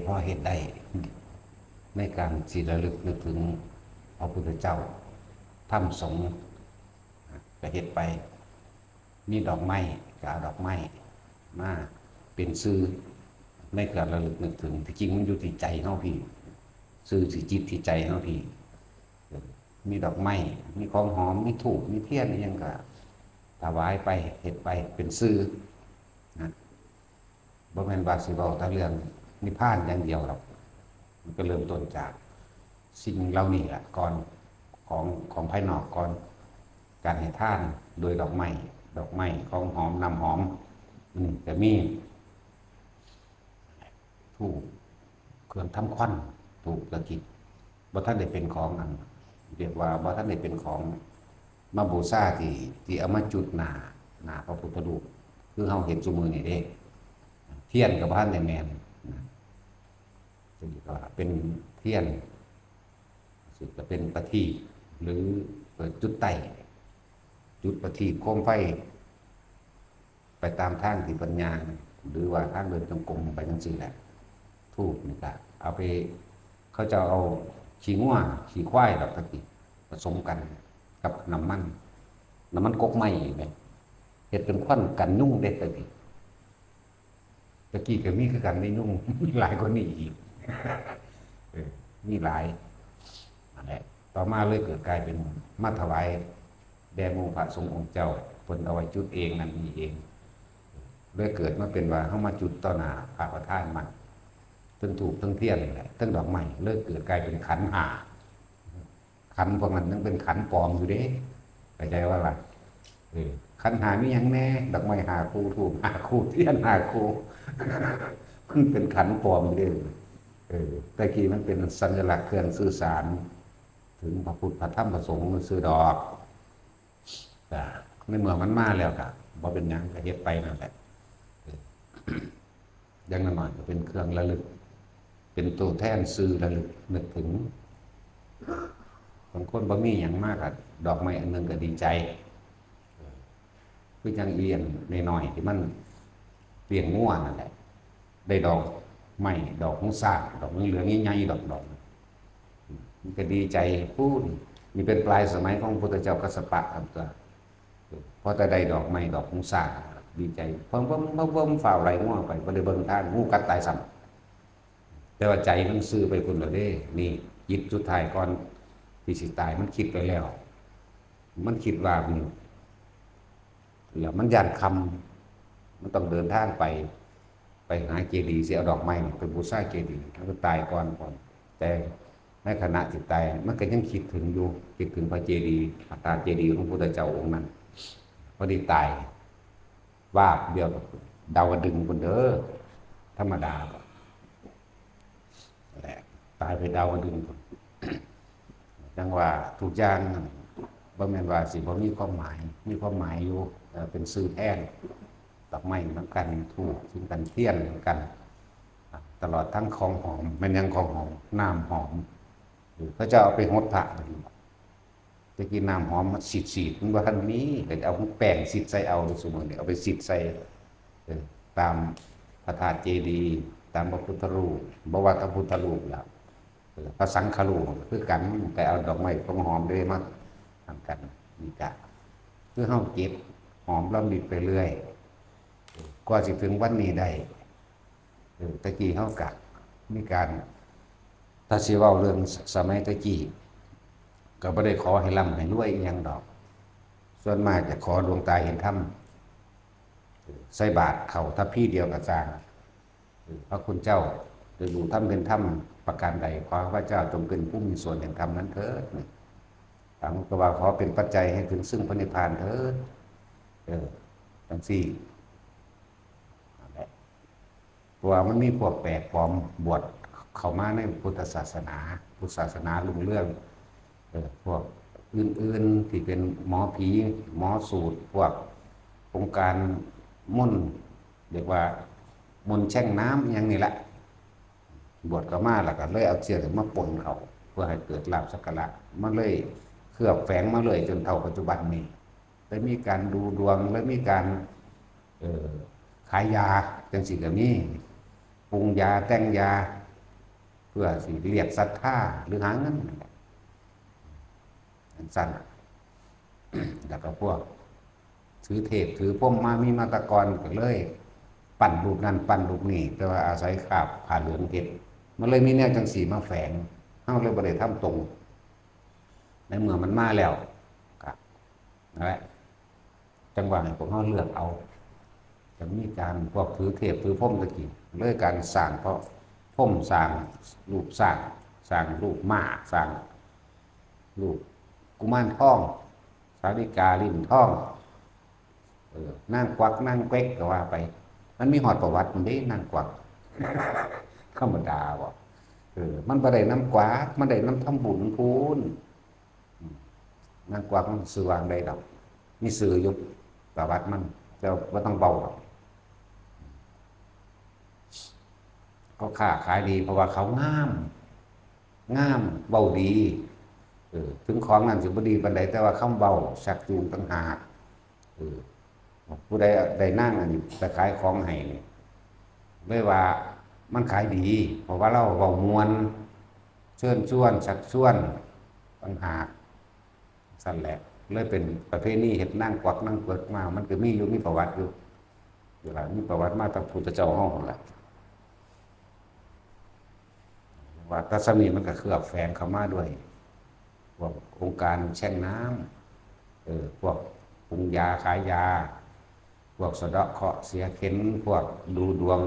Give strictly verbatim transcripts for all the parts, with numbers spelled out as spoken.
พอเฮ็ดได้ ในการสิระลึกนึกถึงพระพุทธเจ้า ธรรมสงฆ์ ก็เฮ็ดไป มีดอกไม้ ก็เอาดอกไม้มาเป็นสื่อในการระลึกนึกถึง ที่จริงมันอยู่ที่ใจเฮาพี้ สื่อที่จิตที่ใจเฮาพี้ มีดอกไม้ มีของหอม มีธูป มีเทียน อิหยังก็ถวายไป เฮ็ดไป เป็นสื่อนะ บ่แม่นว่าสิเว้าแต่เรื่องนิพพานอย่างเดียวหรอก มันก็เริ่มต้นจากสิ่งเหล่านี้แหละก่อน ของ ของภายนอกก่อน การให้ทานโดยดอกไม้ ดอกไม้ ของหอม น้ำหอม อืม ก็มี ธูป เครื่องทำควัน ธูปกฐิน บ่ทันได้เป็นของอัน เรียกว่าบ่ทันได้เป็นของมาบูชาที่ ที่เอามาจุดหน้า หน้าพระพุทธรูป คือเฮาเห็นซุมื้อนี้เด้ เทียนก็บ่ทันได้แม่นนะ ซึ่งก็เป็นเทียน ซึ่งก็เป็นประทีป หรือจุดไต้ จุดประทีปโคมไฟ ไปตามทางที่เพิ่นย่าง หรือว่าทางเดินจงกรมไปจังซี่แหละ ธูปนี่ก็เอาไป เขาเจ้าเอาขี้งัวขี้ควายดอกตะกี้ ผสมกันกับน้ำมัน น้ำมันกกไม้แหม เฮ็ดเป็นควันกันยุงเด้ตะกี้ ตะกี้ก็มีคือกัน มียุง มีหลายกว่านี้อีก เออ มีหลาย นั่นแหละ ต่อมาเลยเกิดกลายเป็นมาถวายแด่หมู่พระสงฆ์องค์เจ้า เพิ่นเอาไว้จุดเองนั่นนี่เอง เลยเกิดมาเป็นว่าเฮามาจุดต่อหน้าพระประธานมัน ทั้งธูปทั้งเทียนนี่แหละ ทั้งดอกไม้ เลยเกิดกลายเป็นขันห้า ขันพวกนั้นยังเป็นขันปลอมอยู่เด้ เข้าใจว่าล่ะ เออ ขันห้ามีหยังแน่ ดอกไม้ห้าคู่ ธูปห้าคู่ เทียนห้าคู่ มันเป็นขันปลอมอยู่เด้ เออ แต่กี้มันเป็นสัญลักษณ์เครื่องสื่อสาร ถึงพระพุทธพระธรรมพระสงฆ์ซื่อดอก จ้ะ ในเมื่อมันมาแล้วก็บ่เป็นหยัง ก็เฮ็ดไปนั่นแหละ เออ อย่างน้อยๆก็เป็นเครื่องระลึก เป็นตัวแทนสื่อระลึกนึกถึง บางคนบ่มีหยังมากอะ ดอกไม้อันหนึ่งก็ดีใจ เออ คือจั่งอีอันน้อยๆที่มันเลี้ยงงัวนั่นแหละ ได้ดอกไม้ ดอกของช้าง ดอกเหลืองๆใหญ่ๆดอกๆ มันก็ดีใจ พู้น นี่เป็นปลายสมัยของพุทธเจ้ากัสสปะครับตัว พอแต่ได้ดอกไม้ ดอกของช้าง ดีใจ เพิ่มๆๆๆ ฟ้าวไล่งัวไป บ่ได้เบิ่งทาง งูกัดตายซ้ำ แต่ว่าใจมันซื่อไปพุ้นแล้วเด้ นี่ จิตสุดท้ายก่อนที่สิตาย มันคิดไปแล้ว มันคิดว่ามัน แล้วมันย้านค่ำ มันต้องเดินทางไป ไปหาเจดีย์ สิเอาดอกไม้ไปบูชาเจดีย์ มันก็ตายก่อนพร้อม แต่ในขณะที่ตาย มันก็ยังคิดถึงอยู่ คิดถึงพระเจดีย์ พระธาตุเจดีย์ของพุทธเจ้าองค์นั้น พอดีตาย วาบเดียว ดาวดึงส์พุ้นเด้อ ธรรมดาบ่ นั่นแหละ ตายไปดาวดึงส์พุ้น จั่งว่าทุกอย่างนั่น บ่แม่นว่าสิบ่มีความหมาย มีความหมายอยู่ เอ่อ เป็นสื่อแทน ดอกไม้นำกัน ธูปนำกัน เทียนนำกัน ตลอดทั้งของหอม แม่นหยังของหอม น้ำหอม เออ เขาเจ้าเอาไปหดพระ แต่กี้น้ำหอมมันสีดๆ มันบ่ทันมี ก็เอาแป้งสีดใส่เอา ซุมื้อนี้เอาไปสีดใส่ เออ ตามพระธาตุเจดีย์ ตามพระพุทธรูป บ่ว่าแต่พุทธรูปแล้ว เออ พระสังฆรูปก็คือกัน ไปเอาดอกไม้ของหอมเด้มาทำกัน นี่กะ คือเฮาเก็บหอมรำริดไปเรื่อย เออ กว่าสิถึงวันนี้ได้ เออ แต่กี้เฮากะมีการ ถ้าสิเว้าเรื่องสมัยแต่กี้ ก็บ่ได้ขอให้ร่ำให้รวยอิหยังดอก ส่วนมากจะขอดวงตาเห็นธรรม เออ ใส่บาตรเข้าทัพพีเดียวก็ซ่าง เออ พระคุณเจ้าได้รู้ธรรมเห็นธรรมประการใด ขอข้าพเจ้าจงเป็นผู้มีส่วนแห่งธรรมนั้นเถิด บางก็ว่าขอเป็นปัจจัยให้ถึงซึ่งพระนิพพานเถิด เออ จั่งซี้ นั่นแหละ เพราะว่ามันมีพวกแปลกปลอมบวชเข้ามาในพุทธศาสนา พุทธศาสนารุ่งเรือง เออ พวกอื่นๆที่เป็นหมอผี หมอสูตร พวกองค์การมนต์ เรียกว่ามนต์แช่งน้ำอิหยังนี่แหละ บวชเข้ามาแล้วก็เลยเอาเสี้ยนมาปนเข้า เพื่อให้เกิดลาภสักการะ มันเลยเคลือบแฝงมาเลยจนเท่าปัจจุบันนี้ ได้มีการดูดวง ได้มีการ เอ่อ ขายยาจั่งซี้ก็มี ปรุงยาแต่งยา เพื่อสิเรียกศรัทธาหรือหาเงินนั่นแหละ จั่งซั้น แล้วก็พวกถือเทพถือพรหมมามีมาแต่ก่อนก็เลย ปั้นรูปนั่นปั้นรูปนี้ แต่ว่าอาศัยคราบผ้าเหลืองเฮ็ด มันเลยมีแนวจั่งซี้มาแฝง เฮาเลยบ่ได้ทำตรง ในเมื่อมันมาแล้ว ก็นั่นแหละ จั่งว่าให้พวกเฮาเลือกเอา จะมีการพวกถือเทพถือพรหมตะกี้ เลยการสร้างพระพรหม สร้างรูปช้าง สร้างรูปม้า สร้างรูปกุมารทอง สาลิกาลิ้นทอง เออ นางกวักนางแกวกก็ว่าไป มันมีฮอดประวัติมันเด้ นางกวัก ธรรมดาบ่ เออ มันบ่ได้นำกวัก มันได้นำทำบุญพู้น อืม นางกวักมันชื่อว่าจั่งใดดอก มีชื่ออยู่ประวัติมัน แต่บ่ต้องเว้าดอก เขาค้าขายดี เพราะว่าเขางาม งาม เว้าดี เออ ถึงของนั้นสิบ่ดีปานใด แต่ว่าคำเว้าชักจูงต่างหาก เออ ผู้ใดได้นางอันนี้ไปขายของให้นี่ เลยว่ามันขายดี เพราะว่าลาวเว้าม่วน เชิญชวน ชักชวนต่างหาก จั่งซั้นแหละ เลยเป็นประเพณีเฮ็ดนางกวักนางแกวกมา มันก็มีอยู่ มีประวัติอยู่ อยู่ล่ะ มีประวัติมาตั้งพุทธเจ้าเฮาหั่นล่ะ ว่าแต่ส่ำนี้มันก็เคลือบแฝงเข้ามาด้วย พวกองค์การแช่งน้ำ เออ พวกปรุงยาขายยา พวกสะเดาะเคราะห์เสียเข็ญ พวกดูดวง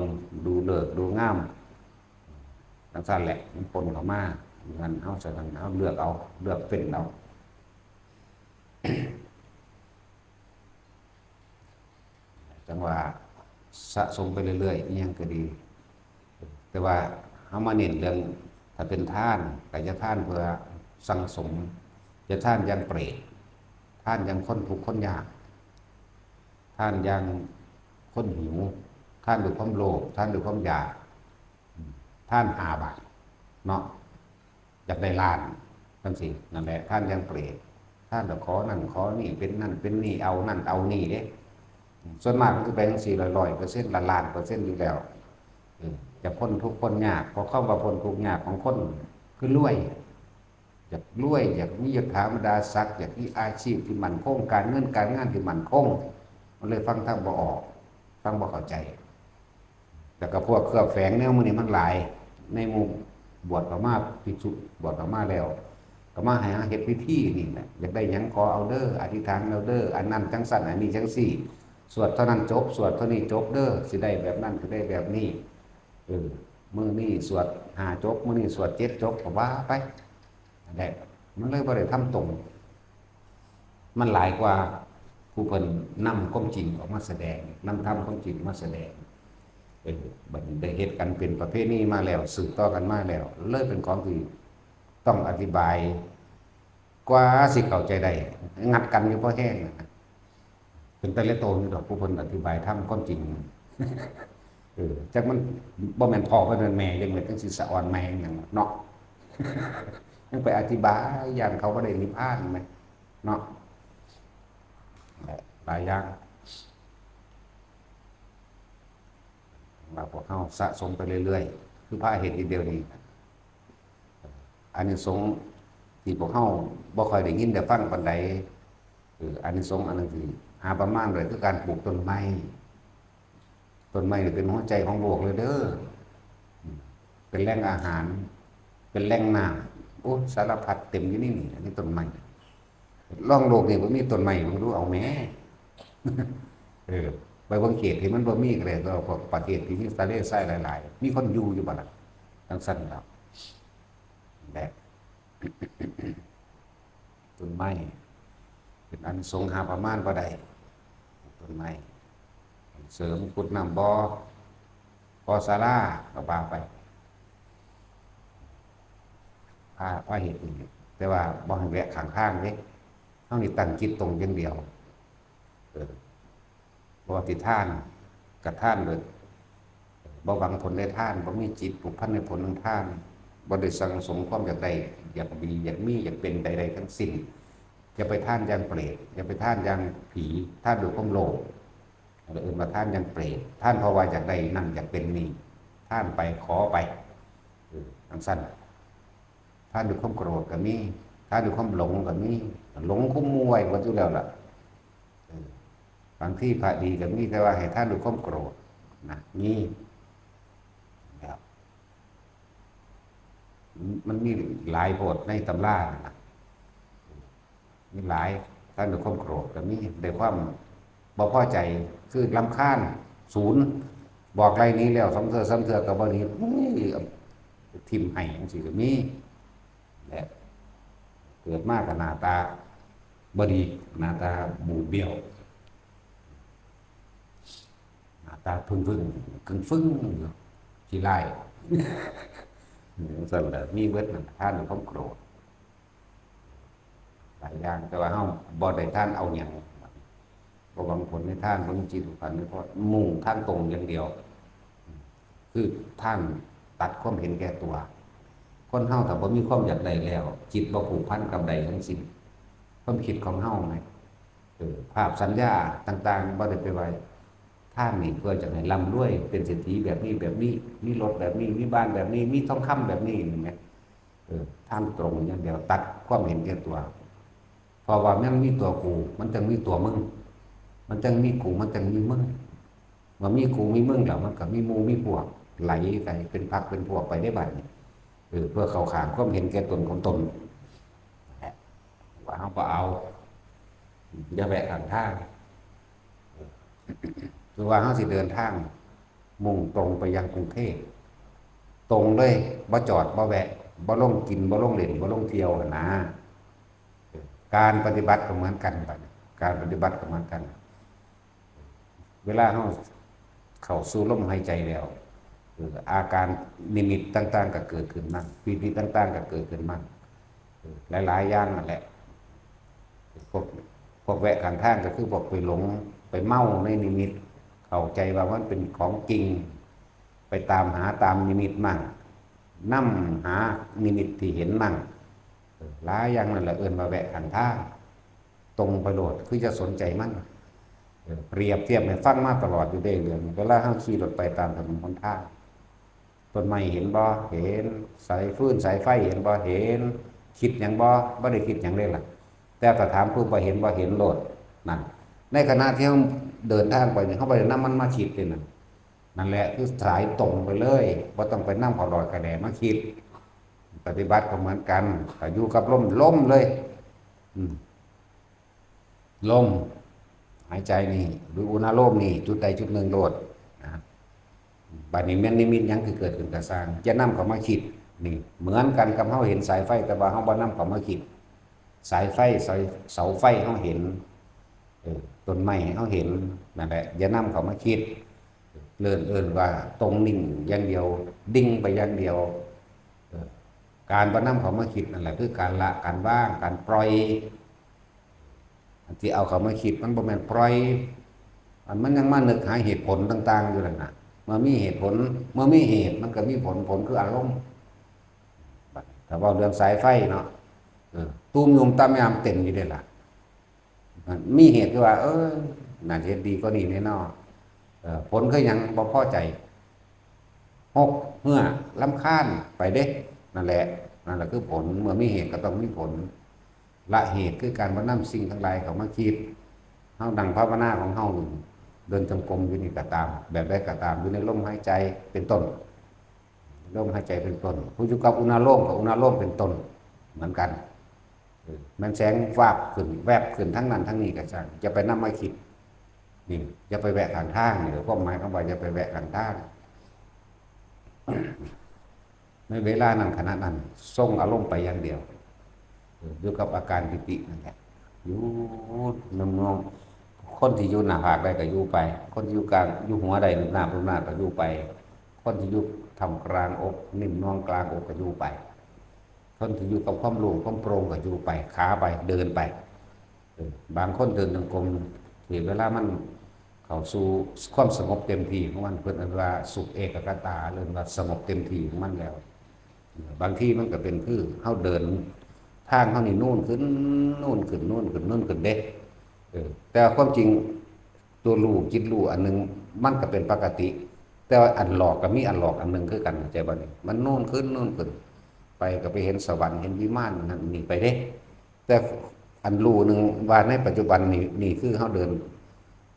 ดูฤกษ์ดูยาม จั่งซั้นแหละ มันปนเข้ามา งั้นเฮา ฉะนั้นเฮาเลือกเอา เลือกเป็นเอา จั่งว่าสะสมไปเรื่อยๆ อิหยังก็ดี แต่ว่าเฮามาเน้นเรื่อง ถ้าเป็นทาน ก็อย่าทานเพื่อสั่งสม อย่าทานอย่างเปรต ทานอย่างคนทุกข์คนยาก ทานอย่างคนหิว ทานด้วยความโลภ ทานด้วยความอยาก ทานห้าบาท เนาะ อยากได้ล้าน จั่งซี้ นั่นแหละ ทานอย่างเปรต ทานแล้วขอนั่นขอนี่ เป็นนั่นเป็นนี่ เอานั่นเอานี่เด้ ส่วนมากมันสิไปจั่งซี้ ร้อยเปอร์เซ็นต์ ล้านเปอร์เซ็นต์อยู่แล้ว เออ จะพ้นทุกข์พ้นยาก เพราะคำว่าพ้นทุกข์ยากของคนคือรวย อยากรวย อยากมียศถาบรรดาศักดิ์ อยากมีอาชีพที่มั่นคง การเงินการงานที่มั่นคง มันเลยฟังธรรมบ่ออก ฟังบ่เข้าใจ แล้วก็พวกเคลือบแฝงแนวมื้อนี้มันหลาย ในหมู่บวชเข้ามา ภิกษุบวชเข้ามาแล้ว ก็มาให้เฮ็ดพิธีนี่แหละ อยากได้หยังขอเอาเด้อ อธิษฐานเอาเด้อ อันนั้นจั่งซั้น อันนี้จั่งซี้ สวดเท่านั้นจบ สวดเท่านี้จบเด้อ สิได้แบบนั้น สิได้แบบนี้ เออ มื้อนี้สวดห้าจบ มื้อนี้สวดเจ็ดจบ ก็ว่าไป นั่นแหละ มันเลยบ่ได้ทำตรง มันหลายกว่าผู้เพิ่นนำความจริงออกมาแสดง นำธรรมความจริงมาแสดง เออ บัดนี้ได้เฮ็ดกันเป็นประเพณีมาแล้ว สืบต่อกันมาแล้ว เลยเป็นของที่ต้องอธิบาย กว่าสิเข้าใจได้ งัดกันอยู่พอแฮงนะ เป็นแต่ละโตอยู่ดอก ผู้เพิ่นอธิบายธรรมความจริง เออ จักมันบ่แม่นพ่อ บ่แม่นแม่ จั่งแม่นจั่งสิสะออนแม่งหยังเนาะ ยังไปอธิบาย ย่านเขาบ่ได้นิพพานแหมเนาะ หลายอย่าง ว่าพวกเฮาสะสมไปเรื่อยๆ คือพาเฮ็ดอยู่เดี๋ยวนี้ อานิสงส์ที่พวกเฮาบ่ค่อยได้ยินได้ฟังปานใด เออ อานิสงส์อันหนึ่งที่หาประมาณบ่ได้คือการปลูกต้นไม้ ต้นไม้นี่เป็นหัวใจของโลกเลยเด้อ เป็นแหล่งอาหาร เป็นแหล่งน้ำ โอ้ สารพัดเต็มอยู่ในนี่ อันนี้ต้นไม้ ร่องโลกนี่บ่มีต้นไม้ มึงดูเอาแหม เออ ไปเบิ่งเขตที่มันบ่มีก็ได้ ก็พวกประเทศที่มีทะเลทรายหลายๆ มีคนอยู่อยู่บ่ล่ะ จั่งซั้นล่ะ และ ต้นไม้ เป็นอานิสงส์หาประมาณบ่ได้ ต้นไม้ เสริมขุดน้ำบ่อ ก่อศาลา ก็ว่าไป พา พาเฮ็ดนี่ แต่ว่าบ่ให้แวะข้างทางเด้ เฮานี่ตั้งจิตตรงอย่างเดียว เออ บ่ว่าสิทาน ก็ทานโดยบ่หวังผลได้ทาน บ่มีจิตผูกพันในผลของทาน บ่ได้สั่งสมความอยากได้ อยากดี อยากมี อยากเป็นใดๆทั้งสิ้น อย่าไปทานอย่างเปรต อย่าไปทานอย่างผี ทานด้วยความโลภ เอิ้นว่าทานอย่างเปรต ทานเพราะว่าอยากได้นั่น อยากเป็นนี่ านไป ขอไป เออ จั่งซั้น ทานด้วยความโกรธก็มี ทานด้วยความหลงก็มี หลงคุมหมู่ไว้หมดอยู่แล้วล่ะ เออ บางทีพระดีก็มี แต่ว่าให้ทานด้วยความโกรธนะ มี ครับ มันมีหลายโพดในตำรานะ มีหลาย ทานด้วยความโกรธก็มี ด้วยความบ่พอใจ คือรำคาญ ศูนย์ บอกไล่หนีแล้ว สองเทื่อสามเทื่อก็บ่หนี อุ้ย ถิ่มให้จั่งซี้ก็มี และเกิดมาก็หน้าตาบ่ดี หน้าตาบูดเบี้ยว หน้าตาฟึ่งๆ กึ่งฟึ่งอยู่ ขี้ร้าย จั่งซั้นแหละ มีเบิดนั่น ทานด้วยความโกรธ หลายอย่าง แต่ว่าเฮาบ่ได้ทานเอาหยัง บ่หวังผลในทาน บ่มีจิตผูกพันในทาน มุ่งทางตรงอย่างเดียว คือทานตัดความเห็นแก่ตัว คนเฮาถ้าบ่มีความอยากได้แล้ว จิตบ่ผูกพันกับใดทั้งสิ้น ความคิดของเฮาไง เออ ภาพสัญญาต่างๆ บ่ได้ไปไว้ ทานนี่เพื่อจะให้ร่ำรวย เป็นเศรษฐีแบบนี้แบบนี้ มีรถแบบนี้ มีบ้านแบบนี้ มีทองคำแบบนี้ เห็นไหม เออ ทางตรงอย่างเดียว ตัดความเห็นแก่ตัว เพราะว่ามันมีตัวกู มันจั่งมีตัวมึง มันจั่งมีกู มันจั่งมีมึง เมื่อมีกูมีมึงแล้ว มันก็มีหมู่มีพวก ไหลไปเป็นพรรคเป็นพวกไปได้บัดนี้ เออ เพื่อเข้าข้างความเห็นแก่ตนของตน ว่าเฮาบ่เอา อย่าแวะข้างทาง เออ คือว่าเฮาสิเดินทาง มุ่งตรงไปยังกรุงเทพ ตรงเลย บ่จอด บ่แวะ บ่ลงกิน บ่ลงเล่น บ่ลงเที่ยวหั้นนะ เออ การปฏิบัติก็เหมือนกันบัดนี้ การปฏิบัติก็เหมือนกัน เวลาเฮาเข้าสู่ลมหายใจแล้ว เออ อาการนิมิตต่างๆ ก็เกิดขึ้นมา ปีติต่างๆ ก็เกิดขึ้นมา เออ หลายๆ อย่างนั่นแหละ พวก พวกแวะข้างทางก็คือพวกไปหลง ไปเมาในนิมิต เข้าใจว่ามันเป็นของจริง ไปตามหาตามนิมิตมั่ง นำหานิมิตที่เห็นมั่ง เออ หลายอย่างนั่นแหละ เอิ้นว่าแวะข้างทาง ตรงไปโลด คือจะสนใจมัน เออ เปรียบเทียบให้ฟังมาตลอดอยู่เด้เรื่องนี้ เวลาเฮาขี่รถไปตามถนนหนทาง ต้นไม้เห็นบ่ เห็น สายฟืนสายไฟเห็นบ่ เห็น คิดหยังบ่ บ่ได้คิดหยังเลยล่ะ แต่ถ้าถามปุ๊บว่าเห็นบ่ เห็นโลด นั่น ในขณะที่เฮาเดินทางไปนี่ เฮาบ่ได้นำมันมาคิดเลยนั่น นั่นแหละคือสายตรงไปเลย บ่ต้องไปนำเขาหลอดกระแดมาคิด ปฏิบัติก็เหมือนกัน ถ้าอยู่กับลม ลมเลย อืม ลมหายใจนี่ หรืออุณาโลมนี่ จุดใดจุดหนึ่งโลดนะ บัดนี้แม่นนิมิตหยังคือเกิดขึ้นกระซ่าง จะนำเขามาคิด นี่ เหมือนกันกับเฮาเห็นสายไฟ แต่ว่าเฮาบ่นำเขามาคิด สายไฟ สาย เสาไฟเฮาเห็น เออ ต้นไม้เฮาเห็น นั่นแหละ อย่านำเขามาคิด เอิ้น เอิ้นว่าตรงนิ่งอย่างเดียว ดิ่งไปอย่างเดียว เออ การบ่นำเขามาคิดนั่นแหละ คือการละ การวาง การปล่อย อันที่เอาเขามาคิดมันบ่แม่นปล่อย อันมันยังมานึกหาเหตุผลต่างๆ อยู่นั่นน่ะ เมื่อมีเหตุผล เมื่อมีเหตุมันก็มีผล ผลคืออารมณ์ บัดนี้ถ้าเว้าเรื่องสายไฟเนาะ เออ ตูมยุมตามยามเต็มอยู่เด้ล่ะ มันมีเหตุคือว่า เออ น่าจะเฮ็ดดีกว่านี้แน่นอน เออ ผลคือหยัง บ่พอใจ หก เหื่อ รำคาญ ไปเด้ นั่นแหละ นั่นแหละคือผล เมื่อมีเหตุก็ต้องมีผล ละเหตุคือการบ่นำสิ่งทั้งหลายเข้ามาคิด เฮานั่งภาวนาของเฮา เดินจงกรมอยู่นี่ก็ตาม แบบใดก็ตาม อยู่ในลมหายใจเป็นต้น ลมหายใจเป็นต้น ผู้อยู่กับอุณาโลมกับอุณาโลมเป็นต้น เหมือนกัน เออ มันแสงวาบขึ้น แวบขึ้นทั้งนั้นทั้งนี้ก็ช่าง อย่าไปนำมาคิด นี่ อย่าไปแวะข้างทาง นี่ ความหมายของว่าอย่าไปแวะข้างทาง ในเวลานั้นขณะนั้น ทรงอารมณ์ไปอย่างเดียว เออ อยู่กับอาการปีตินั่นแหละ อยู่นมนอง คนที่อยู่หน้าผากได้ก็อยู่ไป คนที่อยู่กลาง อยู่หัวได้ หน้า หน้าก็อยู่ไป คนที่อยู่ท่ามกลางอก นิ่มนวลกลางอกก็อยู่ไป คนที่อยู่กับความโล่งความโปร่งก็อยู่ไป ขาไป เดินไป เออ บางคนเดินจงกรม ที่เวลามันเข้าสู่ความสงบเต็มที่ของมัน เพิ่นเอิ้นว่าสุขเอกคตา เอิ้นว่าสงบเต็มที่ของมันแล้ว เออ บางทีมันก็เป็นคือเฮาเดินทางเฮานี่นูนขึ้น นูนขึ้น นูนขึ้น นูนขึ้นเด้ เออ แต่ความจริง ตัวรู้ จิตรู้อันหนึ่ง มันก็เป็นปกติ แ แต่ว่าอันหลอกก็มีอันหลอกอันหนึ่งคือกัน เข้าใจบ่นี่? มันนู่นขึ้นนู่นขึ้น ไปก็ไปเห็นสวรรค์ เห็นวิมานนั่นนี่ไปเด้ แต่อันรู้หนึ่งว่าในปัจจุบันนี่ นี่คือเฮาเดิน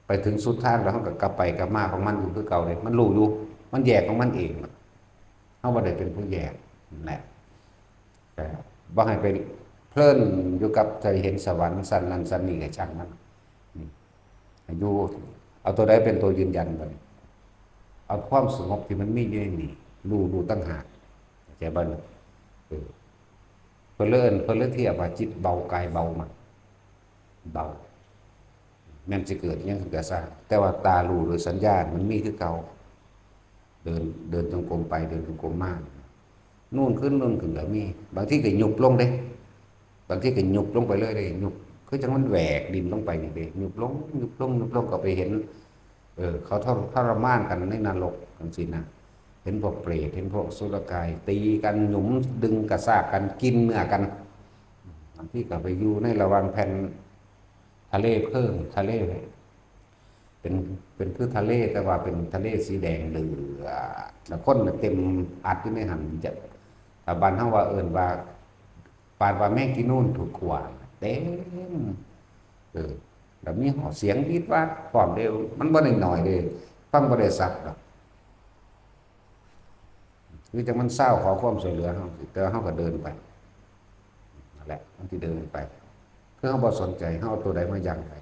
ไปถึงสุดทางแล้วเฮาก็กลับไปกลับมาของมันอยู่คือเก่าเลย มันรู้อยู่ มันแยกของมันเอง เฮาบ่ได้เป็นผู้แยกนั่นแหละ แต่บ่ให้ไปเพลินอยู่กับใจเห็นสวรรค์ชั้นนั้นชั้นนี้ ก็ช่างมัน นี่ อยู่ เอาตัวใดเป็นตัวยืนยันบัดนี้? เอาความสงบที่มันมีอยู่ในนี่ รู้ รู้ต่างหาก เข้าใจบ่นี่? เออ เพิ่นเลยเอิ้น เพิ่นเลยเทียบว่าจิตเบากายเบามัน เบา แม่นสิเกิดอิหยังขึ้นก็ซ่าง แต่ว่าตารู้โดยสัญญามันมีคือเก่า เดิน เดินจงกรมไป เดินจงกรมมา นู่นขึ้นนู่นขึ้นก็มี บางทีก็ยุบลงเด้ บางทีก็ยุบลงไปเลยเด้ ยุบ คือจั่งมันแหวกดินลงไปนี่เด้ ยุบลง ยุบลง ยุบลง ก็ไปเห็น เออ เขาทร- ทรมานกันในนรกจั่งซี้นะ เห็นพวกเปรต เห็นพวกอสุรกาย ตีกัน หยุมดึงกระชากกัน กินเนื้อกัน บางทีก็ไปอยู่ในระหว่างแผ่นทะเลเพลิง ทะเล เป็น เป็นคือทะเล แต่ว่าเป็นทะเลสีแดงเดือด แล้วคนน่ะเต็มอัดอยู่ในหั้น จะ ถ้าบ้านเฮาว่าเอิ้นว่า ปานว่าแมงกีนูนถูกขั่ว เต็ม เออ แล้วมีหอเสียงวีดวาดพร้อมเด้ มันบ่ได้น้อยเด้ ฟังบ่ได้สับดอก คือจั่งมันซาวขอความช่วยเหลือเฮา แต่ว่าเฮาก็เดินไป นั่นแหละ มันสิเดินไป คือเฮาบ่สนใจ เฮาเอาตัวใดมายั้งไว้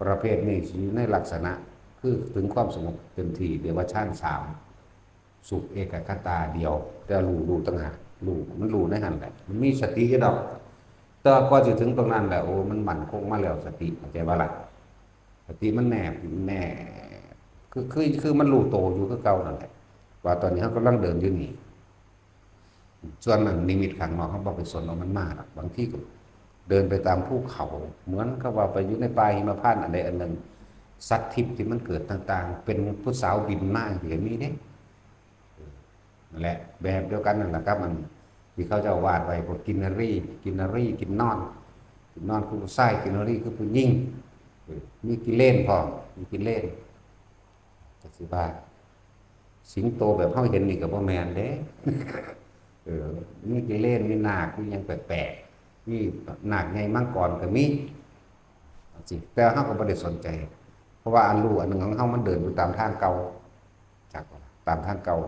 ประเภทนี้สิอยู่ในลักษณะ คือถึงความสงบเต็มที่ เรียกว่าฌานสาม สุขเอกคตาเดียว แต่รู้ รู้ต่างหาก รู้ มันรู้ในหั้นแหละ มันมีสติอยู่ดอก แต่ว่าก่อนสิถึงตรงนั้นแหละ โอ้ มันมั่นคงมาแล้ว สติ เข้าใจบ่ล่ะ? สติมันแนบ แนบ คือ คือ คือมันรู้โตอยู่คือเก่านั่นแหละ ว่าตอนนี้เฮากำลังเดินอยู่นี่ ส่วนนั้นนิมิตข้างนอกเฮาบ่ไปสนเอามันมาดอก บางทีก็เดินไปตามภูเขา เหมือนกับว่าไปอยู่ในป่าหิมพานต์อันใดอันหนึ่ง สัตว์ทิพย์ที่มันเกิดต่างๆ เป็นผู้สาวบินมาจั่งซี้ก็มีเด้ นั่นแหละ แบบเดียวกันนั่นแหละครับ มันที่เขาเจ้าวาดไว้ พวกกินนรี กินนรี กินนอน กินนอนคือผู้ชาย กินนรีคือผู้หญิง เออ มีกิเลนพร้อม มีกิเลน ก็สิว่า สิงโตแบบเฮาเห็นนี่ก็บ่แม่นเด้ เออ มีกิเลน มีนาค มีหยังแปลกๆ มีนาคใหญ่มังกรก็มี จั่งซี้ แต่เฮาก็บ่ได้สนใจ เพราะว่าอันรู้อันหนึ่งของเฮามันเดินอยู่ตามทางเก่า จักว่าตามทางเก่า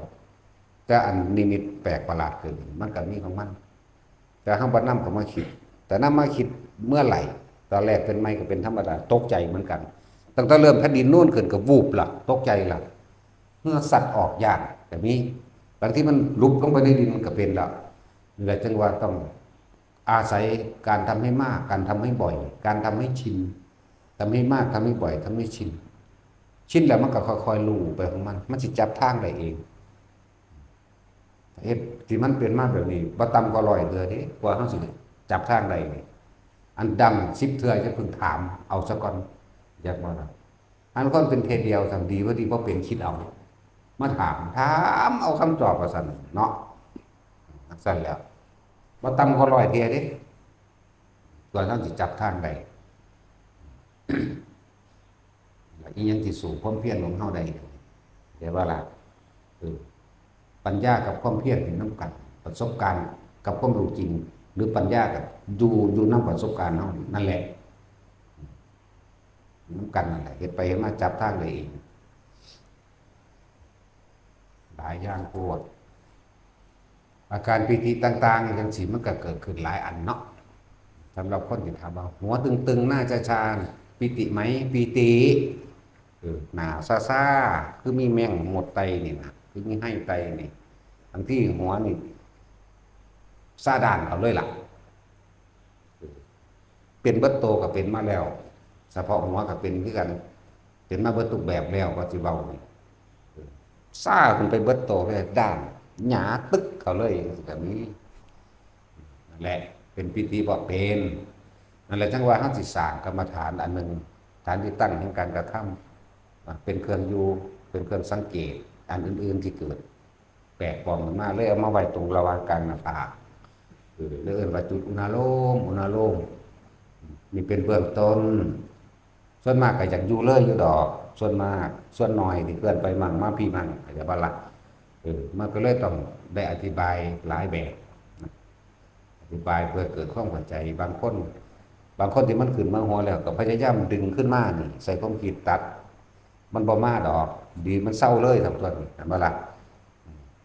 แต่อันนิมิตแปลกประหลาดเกิดขึ้น มันก็มีของมัน แต่เฮาบ่นำเข้ามาคิด แต่นำมาคิดเมื่อไหร่ ตอนแรกเป็นใหม่ก็เป็นธรรมดา ตกใจเหมือนกัน ตั้งแต่เริ่มแผ่นดินนูนขึ้นก็วูบละ ตกใจละ เหงื่อสัตว์ออก ย้านก็มี บางทีมันหลุบลงไปในดินมันก็เป็นละ นี่แหละจึงว่าต้องอาศัยการทำให้มาก การทำให้บ่อย การทำให้ชิน ทำให้มาก ทำให้บ่อย ทำให้ชิน ชินแล้วมันก็ค่อยๆรู้ไปของมัน มันสิจับทางได้เอง เฮ็ดที่มันเป็นมาแบบนี้ บ่ต่ำกว่าร้อยเทื่อเด้ กว่าเฮาสิจับทางได้นี่ อันดังสิบเทื่อจะเพิ่งถามเอาซะก่อน อยากบ่ล่ะ? อันคนเป็นเทื่อเดียว สำดีว่าดีบ่เป็น คิดเอา มาถาม ถามเอาคำตอบว่าซั่นเนาะ ซั่นแล้ว บ่ต่ำกว่าร้อยเทื่อเด้ กว่าเฮาสิจับทางได้ อีหยังที่สู้ความเพียรของเฮาได้ แต่ว่าล่ะ เออ ปัญญากับความเพียรนี่นำกัน ประสบการณ์กับความรู้จริง หรือปัญญากับอยู่ อยู่นำประสบการณ์เฮานั่นแหละ นำกันนั่นแหละ เฮ็ดไปเฮ็ดมาจับทางได้เอง หลายอย่างโพด อาการปีติต่างๆจั่งซี้มันก็เกิดขึ้นหลายอันเนาะ สำหรับคนที่ถามว่า หัวตึงๆ หน้าชาๆ ปีติไหม? ปีติ เออ หน้าซ่าๆ คือมีแมงมดไต่นี่นะ คือมีไฮ่ไต่นี่ บางทีหัวนี่ซ่าด้านเอาเลยล่ะ เป็นเบิดโตก็เป็นมาแล้ว เฉพาะหัวก็เป็นคือกัน เป็นมาเบิดทุกแบบแล้ว ว่าสิเว้านี่ ซ่าขึ้นไปเบิดโตเลย ด้านหยาตึกเขาเลย ก็มี นั่นแหละ เป็นปีติบ่เป็น นั่นแหละจั่งว่าเฮาสิสร้างกรรมฐานอันหนึ่ง ฐานที่ตั้งแห่งการกระทำ อ่ะ เป็นเครื่องอยู่ เป็นเครื่องสังเกต อันอื่นๆที่เกิด แปลกปลอมขึ้นมา เลยเอามาไว้ตรงระหว่างกลางหน้าผาก เออ เลยเอิ้นว่าจุดอุณาโลม อุณาโลม นี่เป็นเบื้องต้น ส่วนมากก็อยากอยู่เลยอยู่ดอก ส่วนมาก ส่วนน้อยที่เคลื่อนไปมั่งมาพี้มั่ง เข้าใจบ่ล่ะ? เออ มันก็เลยต้องได้อธิบายหลายแบบนะ อธิบายเพื่อเกิดความเข้าใจ บางคน บางคนที่มันขึ้นมาหัวแล้ว ก็พยายามดึงขึ้นมานี่ ใส่ความคิดตัด มันบ่มาดอก ดีมันเซาเลย ทั้งตัวนี่ เห็นบ่ล่ะ?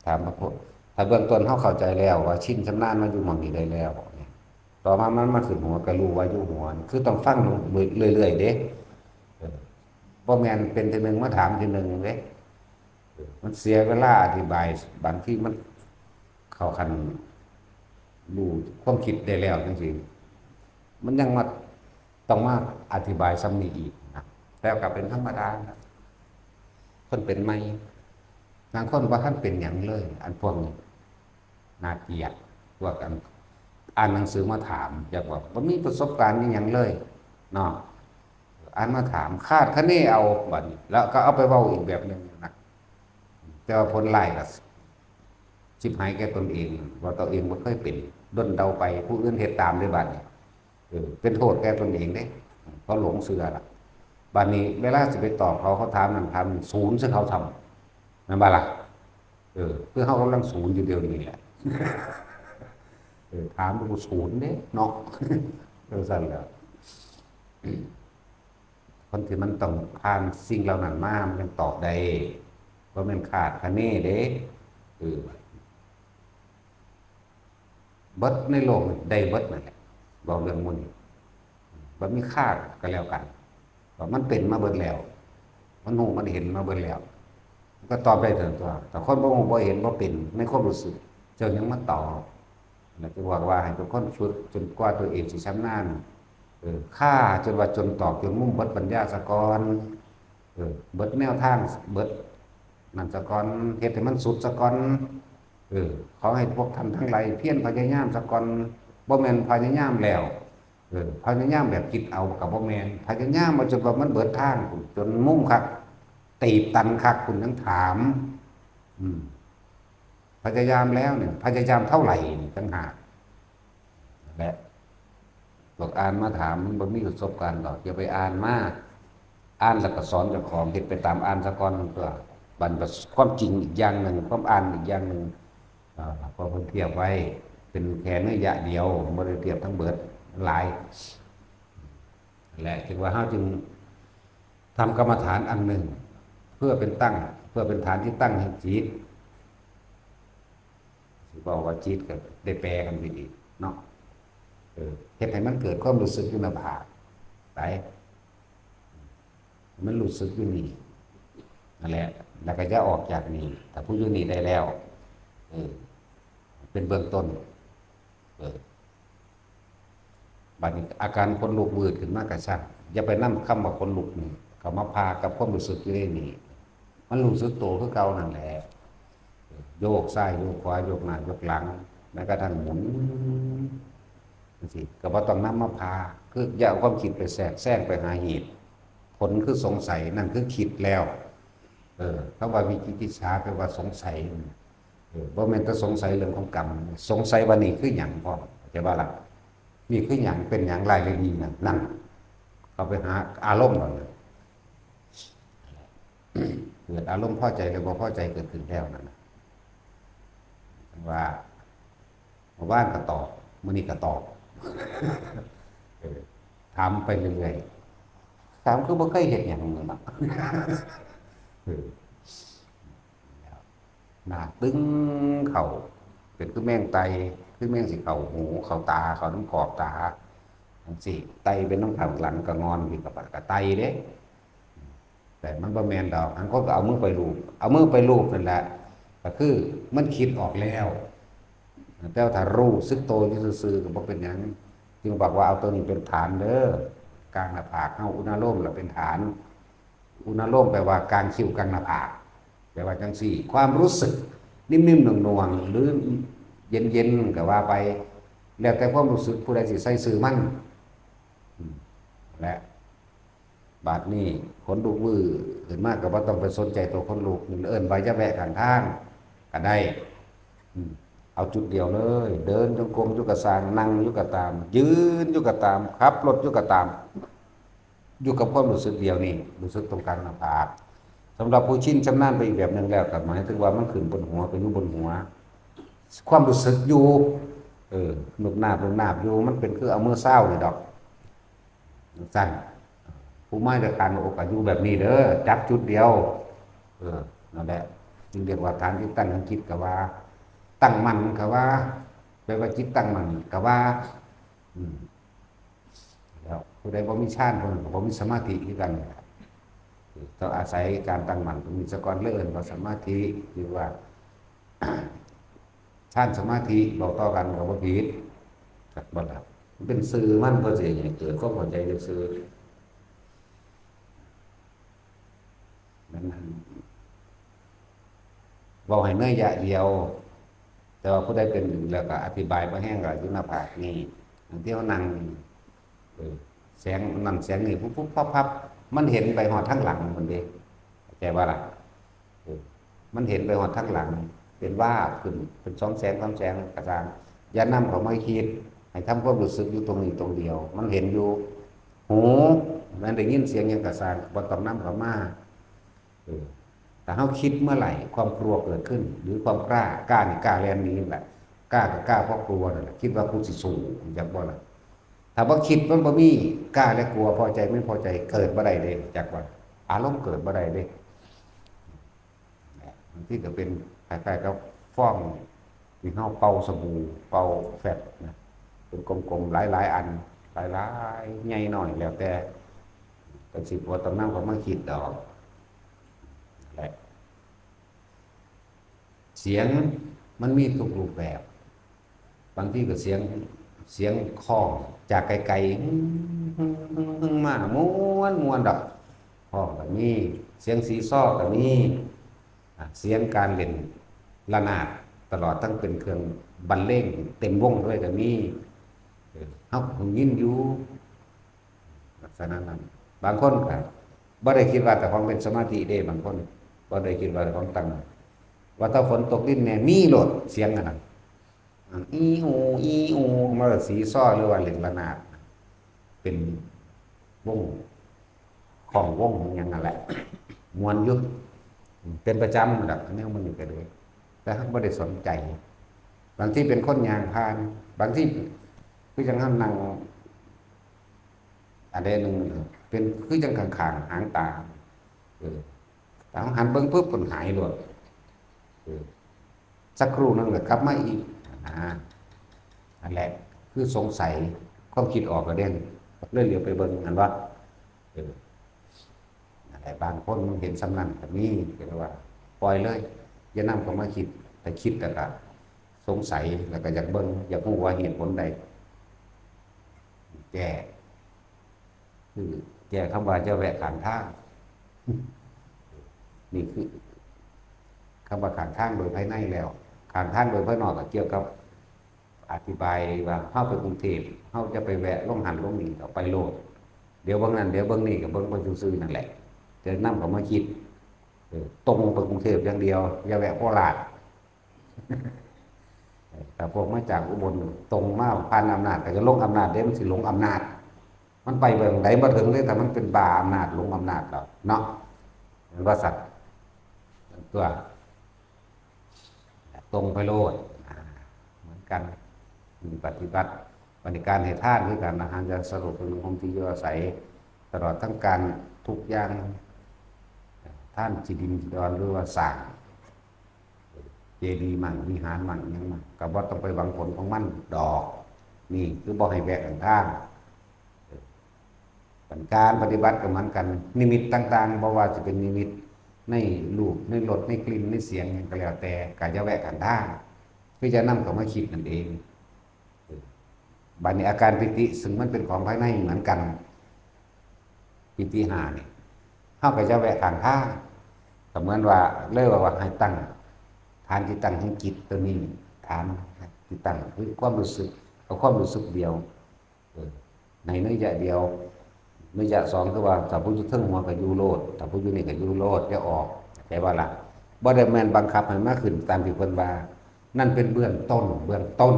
ถามพระพุทธ ถ้าเบื้องต้นเฮาเข้าใจแล้วว่าชินชำนาญมาอยู่หม่องนี้ได้แล้วเนี่ย ต่อมามันมาขึ้นหัวก็รู้ว่าอยู่หัว คือต้องฟังเรื่อยๆเด้ เออ บ่แม่นเป็นทีหนึ่งมาถามทีหนึ่งเด้ เออ มันเสียเวลาอธิบาย บางทีมันเข้าขั้นรู้ความคิดได้แล้วจังซี่ มันยังมา ต้องมาอธิบายส่ำนี้อีกนะ แล้วก็เป็นธรรมดานะ คนเป็นใหม่ บางคนบ่ทันเป็นหยังเลย อันพวกนี้น่าเกลียด พวกอันอ่านหนังสือมาถาม อยากบอกบ่มีประสบการณ์อิหยังเลยเนาะ อ่านมาถาม คาดคะเนเอา บัดนี้ แล้วก็เอาไปเว้าอีกแบบหนึ่งนะ แต่ว่าผลร้ายก็ชิบหายแก่ตนเอง ว่าตัวเองบ่เคยเป็น ด้นเดาไป ผู้อื่นเฮ็ดตามได้บัดนี้ เออ เป็นโทษแก่ตนเองเด้ เพราะหลงเชื่อล่ะ บัดนี้เวลาสิไปตอบเขา เขาถามนั่นถามนี่ ศูนย์ใส่เขาซ้ำ แม่นบ่ล่ะ? เออ คือเฮากำลังศูนย์อยู่เดี๋ยวนี้แหละ เออ ถามกูศูนย์เด้เนาะ จั่งซั้นแหละ คนที่มันต้องผ่านสิ่งเหล่านั้นมา มันยังตอบได้ บ่แม่นคาดคะเนเด้ เออ เบิดในโลกนี่ได้เบิดนั่นแหละ เว้าเรื่องหมู่นี้ บ่มีคาดก็แล้วกัน ว่ามันเป็นมาเบิดแล้ว มันรู้มันเห็นมาเบิดแล้ว มันก็ตอบได้เถิงตัว แต่คนบ่รู้บ่เห็นบ่เป็นในความรู้สึก เจ้ายังมาตอบ แล้วจะบอกว่าให้ทุกคนฝึกจนกว่าตัวเองสิชำนาญ เออ ฆ่าจนว่าจนตอกจนมุมเบิดปัญญาซะก่อน เออ เบิดแนวทาง เบิดนั่นซะก่อน เฮ็ดให้มันสุดซะก่อน เออ ขอให้พวกท่านทั้งหลายเพียรพยายามซะก่อน บ่แม่นพยายามแล้ว เออ พยายามแบบคิดเอาก็บ่แม่น พยายามมาจนว่ามันเบิดทาง จนมุมคัก ตีบตันคัก คุณยังถาม อืม พยายามแล้วเนี่ย พยายามเท่าไหร่นี่ต่างหาก และพวกอ่านมาถาม มันบ่มีประสบการณ์ดอก อย่าไปอ่านมา อ่านแล้วก็สอนเจ้าของ เฮ็ดไปตามอ่านซะก่อนตัว บัดนี้ความจริงอีกอย่างหนึ่ง ความอ่านอีกอย่างหนึ่ง อ่า เพราะเพิ่นเทียบไว้ เป็นแค่นัยยะเดียว บ่ได้เทียบทั้งเบิด หลาย และจึงว่าเฮาจึงทำกรรมฐานอันหนึ่ง เพื่อเป็นตั้ง เพื่อเป็นฐานที่ตั้งแห่งจิต สิบอกว่าจิตก็ได้แปลกันไปอีกเนาะ เออ เฮ็ดให้มันเกิดความรู้สึกอยู่หน้าผาก ไป มันรู้สึกอยู่นี่ นั่นแหละ แล้วก็จะออกจากนี่ ถ้าผู้อยู่นี่ได้แล้ว เออ เป็นเบื้องต้น เออ บัดนี้อาการขนลุกวืดขึ้นมากระชับ อย่าไปนำคำว่าขนลุกนี่ เข้ามาพากับความรู้สึกอยู่ในนี่ มันรู้สึกตัวคือเก่านั่นแหละ โยกซ้ายโยกขวา โยกหน้าโยกหลัง แม้กระทั่งหมุนจังซี้ ก็บ่ต้องนำมาพา คืออย่าเอาความคิดไปแทรกแซงไปหาเหตุ ผลคือสงสัย นั่นคือคิดแล้ว เออ คำว่าวิจิกิจฉาแปลว่าสงสัย เออ บ่แม่นแต่สงสัยเรื่องของกรรม สงสัยว่านี่คือหยังพ่อ เข้าใจบ่ล่ะ? นี่คือหยัง เป็นหยัง ลายเรื่องนี้นั่น นั่น เข้าไปหาอารมณ์เหล่านั้น เกิดอารมณ์พอใจหรือบ่พอใจเกิดขึ้นแล้วนั่นน่ะ ว่าเมื่อวานก็ตอบ มื้อนี้ก็ตอบ เออ ถามไปเรื่อยๆ ถามคือบ่เคยเฮ็ดหยังนั่นน่ะ เออ หน้าตึงเข้า เป็นคือแมงไต่ คือแมงสิเข้าหู เข้าตา เข้านำขอบตา จังซี้ ไต่เป็นนำข้างหลังก็งอนขึ้น ก็ ก็ไต่เด้ แต่มันบ่แม่นดอก บางคนก็เอามือไปลูบ เอามือไปลูบนั่นแหละ ก็คือมันคิดออกแล้ว แต่ว่าถ้ารู้สึกโตอยู่ซื่อๆ ก็บ่เป็นหยัง จึงบอกว่าเอาตัวนี้เป็นฐานเด้อ กลางหน้าผากเฮา อุณาโลมล่ะเป็นฐาน อุณาโลมแปลว่ากลางคิ้วกลางหน้าผาก แปลว่าจังซี่ ความรู้สึกนิ่มๆ หน่วงๆ หรือเย็นๆ ก็ว่าไป แล้วแต่ความรู้สึกผู้ใดสิใส่ชื่อมัน อืม และ บาดนี้ขนลุกวื้อขึ้นมาก็บ่ต้องไปสนใจตัวขนลุก เอิ้นว่าอย่าแวะข้างทางก็ได้ อืม เอาจุดเดียวเลย เดินจงกรมอยู่ก็ซ่าง นั่งอยู่ก็ตาม ยืนอยู่ก็ตาม ขับรถอยู่ก็ตาม อยู่กับความรู้สึกเดียวนี่ รู้สึกตรงกลางหน้าผาก สำหรับผู้ชินชำนาญไปอีกแบบหนึ่งแล้วก็หมายถึงว่ามันขึ้นบนหัว ก็อยู่บนหัว ความรู้สึกอยู่ เออ นุบนาบนุบนาบอยู่ มันเป็นคือเอามือซาวนี่ดอก สั้น ผู้มาจากการอกก็อยู่แบบนี้เด้อ จับจุดเดียว เออ นั่นแหละ จึงเรียกว่าฐานที่ตั้งของจิตก็ว่า ตั้งมั่นก็ว่า แปลว่าจิตตั้งมั่นก็ว่า อืม แล้วผู้ใดบ่มีฌาน ผู้นั้นก็บ่มีสมาธิคือกัน ต้องอาศัยการตั้งมั่นตรงนี้ซะก่อน เลยเอิ้นว่าสมาธิ หรือว่า ฌานสมาธิ บอกต่อกันก็บ่ผิด ครับ บ่ล่ะ มันเป็นชื่อมัน เพื่อสิให้เกิดความเข้าใจซื่อๆ นั่นน่ะ เว้าให้เนื้ออย่างเดียว แต่ว่าผู้ใดเป็นแล้วก็อธิบายบ่แฮงก็อยู่หน้าผากนี่ บางทีเฮานั่ง เออ แสงนั่นแสงนี่ ปุ๊บปุ๊บปั๊บปั๊บ มันเห็นไปฮอดทางหลังมันเด้ เข้าใจบ่ล่ะ เออ มันเห็นไปฮอดทางหลัง เป็นวาบขึ้น เป็นสองแสงสามแสงก็ซ่าง อย่านำเข้ามาคิด ให้ทำความรู้สึกอยู่ตรงนี้ตรงเดียว มันเห็นอยู่ หู มันได้ยินเสียงหยังก็ซ่าง บ่ต้องนำเข้ามา เออ ถ้าเฮาคิดเมื่อไหร่ ความกลัวเกิดขึ้น หรือความกล้า กล้านี่กล้าแล่นหนีนั่นแหละ กล้าก็กล้าเพราะกลัวนั่นแหละ คิดว่ากูสิสู้ จักบ่ล่ะ ถ้าบ่คิดมันบ่มี กล้าและกลัว พอใจไม่พอใจเกิดบ่ได้เด้ จักว่า อารมณ์เกิดบ่ได้เด้ บางทีก็เป็นคล้ายๆกับฟองที่เฮาเป่าสบู่ เป่าแฟบนะ เป็นกลมๆ หลายๆ อัน หลายๆ ใหญ่น้อย แล้วแต่ ก็สิบ่ต้องนำเข้ามาคิดดอก และ เสียงมันมีทุกรูปแบบ บางทีก็เสียง เสียงคล้องจากไกลๆ หึ่งๆๆๆ มา ม่วนๆ ดอก คล้องก็มี เสียงซีซอก็มี อ่ะ เสียงการเล่นระนาด ตลอดทั้งเป็นเครื่องบรรเลงเต็มวงด้วยก็มี เออ เฮาก็ยินอยู่ ลักษณะนั้น บางคนก็บ่ได้คิดว่าเจ้าของเป็นสมาธิเด้ บางคนบ่ได้คิดว่าเจ้าของตั้ง ว่าถ้าฝนตกดินแน่ มีโลดเสียงอันนั้น อ่า อีอู อีอู มาซีซอหรือว่าเล่นระนาด เป็นวง คล้องวงหยังนั่นแหละ ม่วนอยู่ เป็นประจำนั่นแหละ แนวมันนี่ก็เลย แต่เฮาบ่ได้สนใจ บางทีเป็นคนย่างผ่าน บางทีคือจั่งเฮานั่ง อันใดหนึ่ง เป็นคือจั่งข้างๆ หางตา เออ แต่เฮาหันเบิ่งปุ๊บ มันหายโลด เออ สักครู่หนึ่งก็กลับมาอีก อ่า นั่นแหละ คือสงสัย ความคิดออกก็เด้ง เลยเหลียวไปเบิ่ง หันบ่ เออ นั่นแหละ บางคนมันเห็นส่ำนั้นก็มี ก็เลยว่า ปล่อยเลย อย่านำเข้ามาคิด ถ้าคิดแล้วก็สงสัย แล้วก็อยากเบิ่ง อยากรู้ว่าเหตุผลใด แก้ คือแก้คำว่าอย่าแวะข้างทาง นี่คือคำว่าข้างทางโดยภายในแล้ว ข้างทางโดยภายนอกก็เกี่ยวกับ อธิบายว่าเฮาไปกรุงเทพฯ เฮาจะไปแวะลงหั้นลงนี่ก็ไปโลด เดี๋ยวเบิ่งนั่นเดี๋ยวเบิ่งนี่ก็เบิ่งไปซื่อๆ นั่นแหละ แต่นำเข้ามาคิด เออ ตรงไปกรุงเทพฯอย่างเดียว อย่าแวะโคราช ถ้าพวกมาจากอุบลตรงมาผ่านอำนาจ ก็จะลงอำนาจเด้ มันสิหลงอำนาจ มันไปเบิ่งใดบ่ถึงเลย ถ้ามันเป็นบ้าอำนาจ หลงอำนาจแล้วเนาะ แม่นบ่ซั่น ตัว ตรงไปโลด อ่า เหมือนกัน อืม ปฏิบัติ บัดนี้การให้ทานคือกัน อาหาร ยาสลบ เครื่องนุ่งห่ม ที่อยู่อาศัย ตลอดทั้งการทุกอย่าง ทานที่ดินที่ดอน หรือว่าสร้างเจดีย์มั่ง วิหารมั่ง อิหยังมั่ง ก็บ่ต้องไปหวังผลของมันดอก นี่คือบ่ให้แวะข้างทาง การปฏิบัติก็เหมือนกัน นิมิตต่างๆ บ่ว่าจะเป็นนิมิตในรูป ในรส ในกลิ่น ในเสียง หยังก็แล้วแต่ ก็อย่าแวะข้างทาง คืออย่านำเข้ามาคิดนั่นเอง บัดนี้อาการปีติ ซึ่งมันเป็นของภายในเหมือนกัน ปีติห้านี่ เฮาก็อย่าแวะข้างทาง ก็เหมือนว่า เลยว่า ว่าให้ตั้ง ฐานที่ตั้งของจิตตัวนี้ ฐานที่ตั้งคือความรู้สึก เอาความรู้สึกเดียว เออ ในนัยยะเดียว นัยยะสองคือว่า ถ้าผู้อยู่เทิงหัวก็อยู่โลด ถ้าผู้อยู่นี่ก็อยู่โลด อย่าออก เข้าใจบ่ล่ะ บ่ได้แม่นบังคับให้มาขึ้นตามที่เพิ่นว่า นั่นเป็นเบื้องต้น เบื้องต้น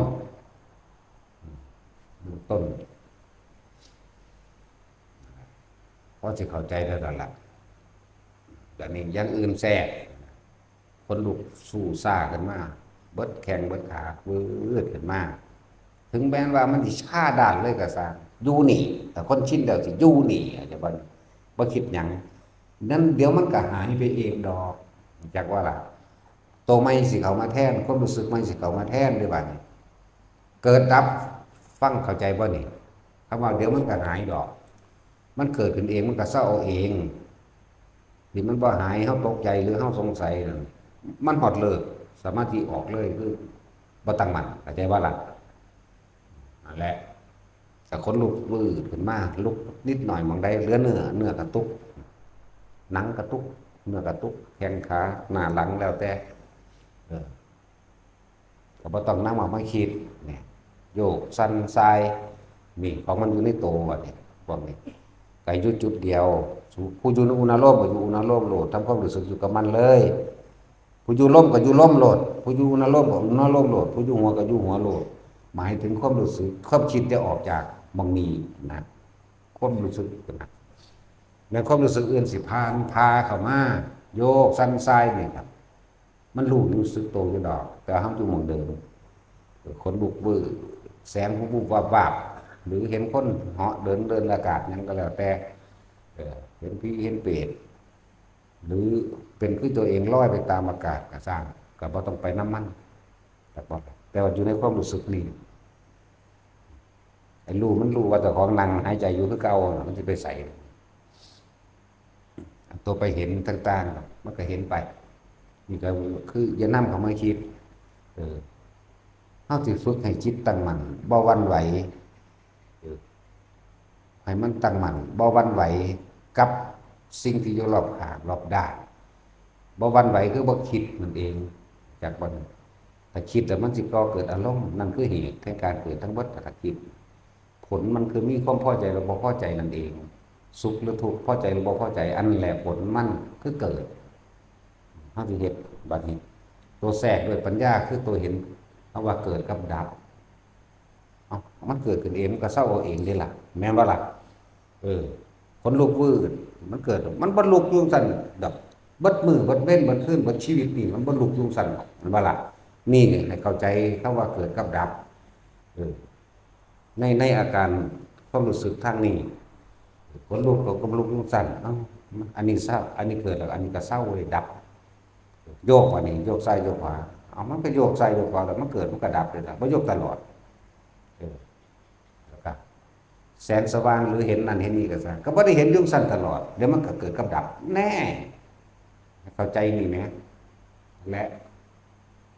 เบื้องต้น อสิเข้าใจแล้วล่ะ อันนี้อย่างอื่นแทรก คนลุกสู้ซ่าขึ้นมา เบิดแข้งเบิดขาวืดขึ้นมา ถึงแม้ว่ามันสิชาด้านเลยก็ซ่าง อยู่นี่ แต่คนชินแล้วสิอยู่นี่ อาจจะบ่ บ่คิดหยัง นั้นเดี๋ยวมันก็หายไปเองดอก จักว่าล่ะ ตัวใหม่สิเข้ามาแทน ความรู้สึกใหม่สิเข้ามาแทนเด้บัดนี้ เกิดดับ ฟังเข้าใจบ่นี่ คำว่าเดี๋ยวมันก็หายดอก มันเกิดขึ้นเอง มันก็เซาเอาเอง ที่มันบ่หาย เฮาตกใจหรือเฮาสงสัยนั่น มันฮอดเลิก สมาธิออกเลย คือบ่ตั้งมั่น เข้าใจบ่ล่ะ นั่นแหละ แต่คนลุกวืดขึ้นมา ลุกนิดหน่อยหม่องใด เหลือเนื้อ เนื้อกระตุก หนังกระตุก เนื้อกระตุก แข้งขา หน้าหลังแล้วแต่ เออ ก็บ่ต้องนำเอามาคิด เนี่ย โยกสั่นส่าย นี่ ของมันอยู่ในโตบัดนี้ พวกนี้ ก็อยู่จุดเดียว ผู้อยู่ในอุณาโลมก็อยู่อุณาโลมโลด ทำความรู้สึกอยู่กับมันเลย ผู้อยู่ลมก็อยู่ลมโลด ผู้อยู่อุณาโลมก็อุณาโลมโลด ผู้อยู่หัวก็อยู่หัวโลด หมายถึงความรู้สึก ความคิดจะออกจากหม่องนี้นะ ความรู้สึกนะ ในความรู้สึกอื่นสิผ่านพาเข้ามา โยกสั่นส่ายนี่ครับ มันรู้ รู้สึกโตอยู่ดอก แต่เฮาอยู่หม่องเดิม ขนลุกวืด แสงวุบๆวับๆ หรือเห็นคนเหาะเดิน เดินอากาศหยังก็แล้วแต่ เออ เห็นผีเห็นเปรต หรือเป็นคือตัวเองลอยไปตามอากาศก็ซ่าง ก็บ่ต้องไปนำมัน แต่ว่า แต่ว่าอยู่ในความรู้สึกนี่ ไอ้รู้มันรู้ว่าเจ้าของนั่งหายใจอยู่คือเก่าน่ะ มันสิไปไส ตัวไปเห็นต่างๆ มันก็เห็นไป นี่ก็คืออย่านำเข้ามาคิด เออ เฮาสิฝึกให้จิตตั้งมั่น บ่หวั่นไหว เออ ให้มันตั้งมั่น บ่หวั่นไหวกับสิ่งที่อยู่รอบข้างรอบด้าน บ่หวั่นไหวคือบ่คิดนั่นเอง จักบ่ ถ้าคิดแล้วมันสิก่อเกิดอารมณ์ นั่นคือเหตุแห่งการเกิดทั้งหมด ถ้าคิด ผลมันคือมีความพอใจหรือบ่พอใจนั่นเอง สุขหรือทุกข์ พอใจหรือบ่พอใจ อันแหละผลมันคือเกิด เฮาสิเฮ็ดบัดนี้ ตัวแทรกด้วยปัญญาคือตัวเห็น เฮาว่าเกิดกับดับ เอ้า มันเกิดขึ้นเอง มันก็เซาเอาเองเด้ล่ะ แม่นบ่ล่ะ เออ ขนลุกวืด มันเกิด มันบ่ลุกอยู่ซั่นดอก เบิดมื้อ เบิดเว็น เบิดคืน เบิดชีวิตนี่ มันบ่ลุกอยู่ซั่นดอก แม่นบ่ล่ะ นี่ให้เข้าใจคำว่าเกิดกับดับ เออ ใน ในอาการความรู้สึกทางนี้ ขนลุกก็ ก็ลุกอยู่ซั่น เอ้า อันนี้เซา อันนี้เกิดแล้ว อันนี้ก็เซาเลย ดับ โยกอันนี้ โยกซ้ายโยกขวา เอามันก็โยกซ้ายโยกขวา แล้วมันเกิดมันก็ดับเลยนะ บ่โยกตลอด เออ แล้วก็แสงสว่างหรือเห็นนั่นเห็นนี่ก็ซ่าง ก็บ่ได้เห็นอยู่ซั่นตลอด เดี๋ยวมันก็เกิดกับดับ แน่ เข้าใจนี่แหม และ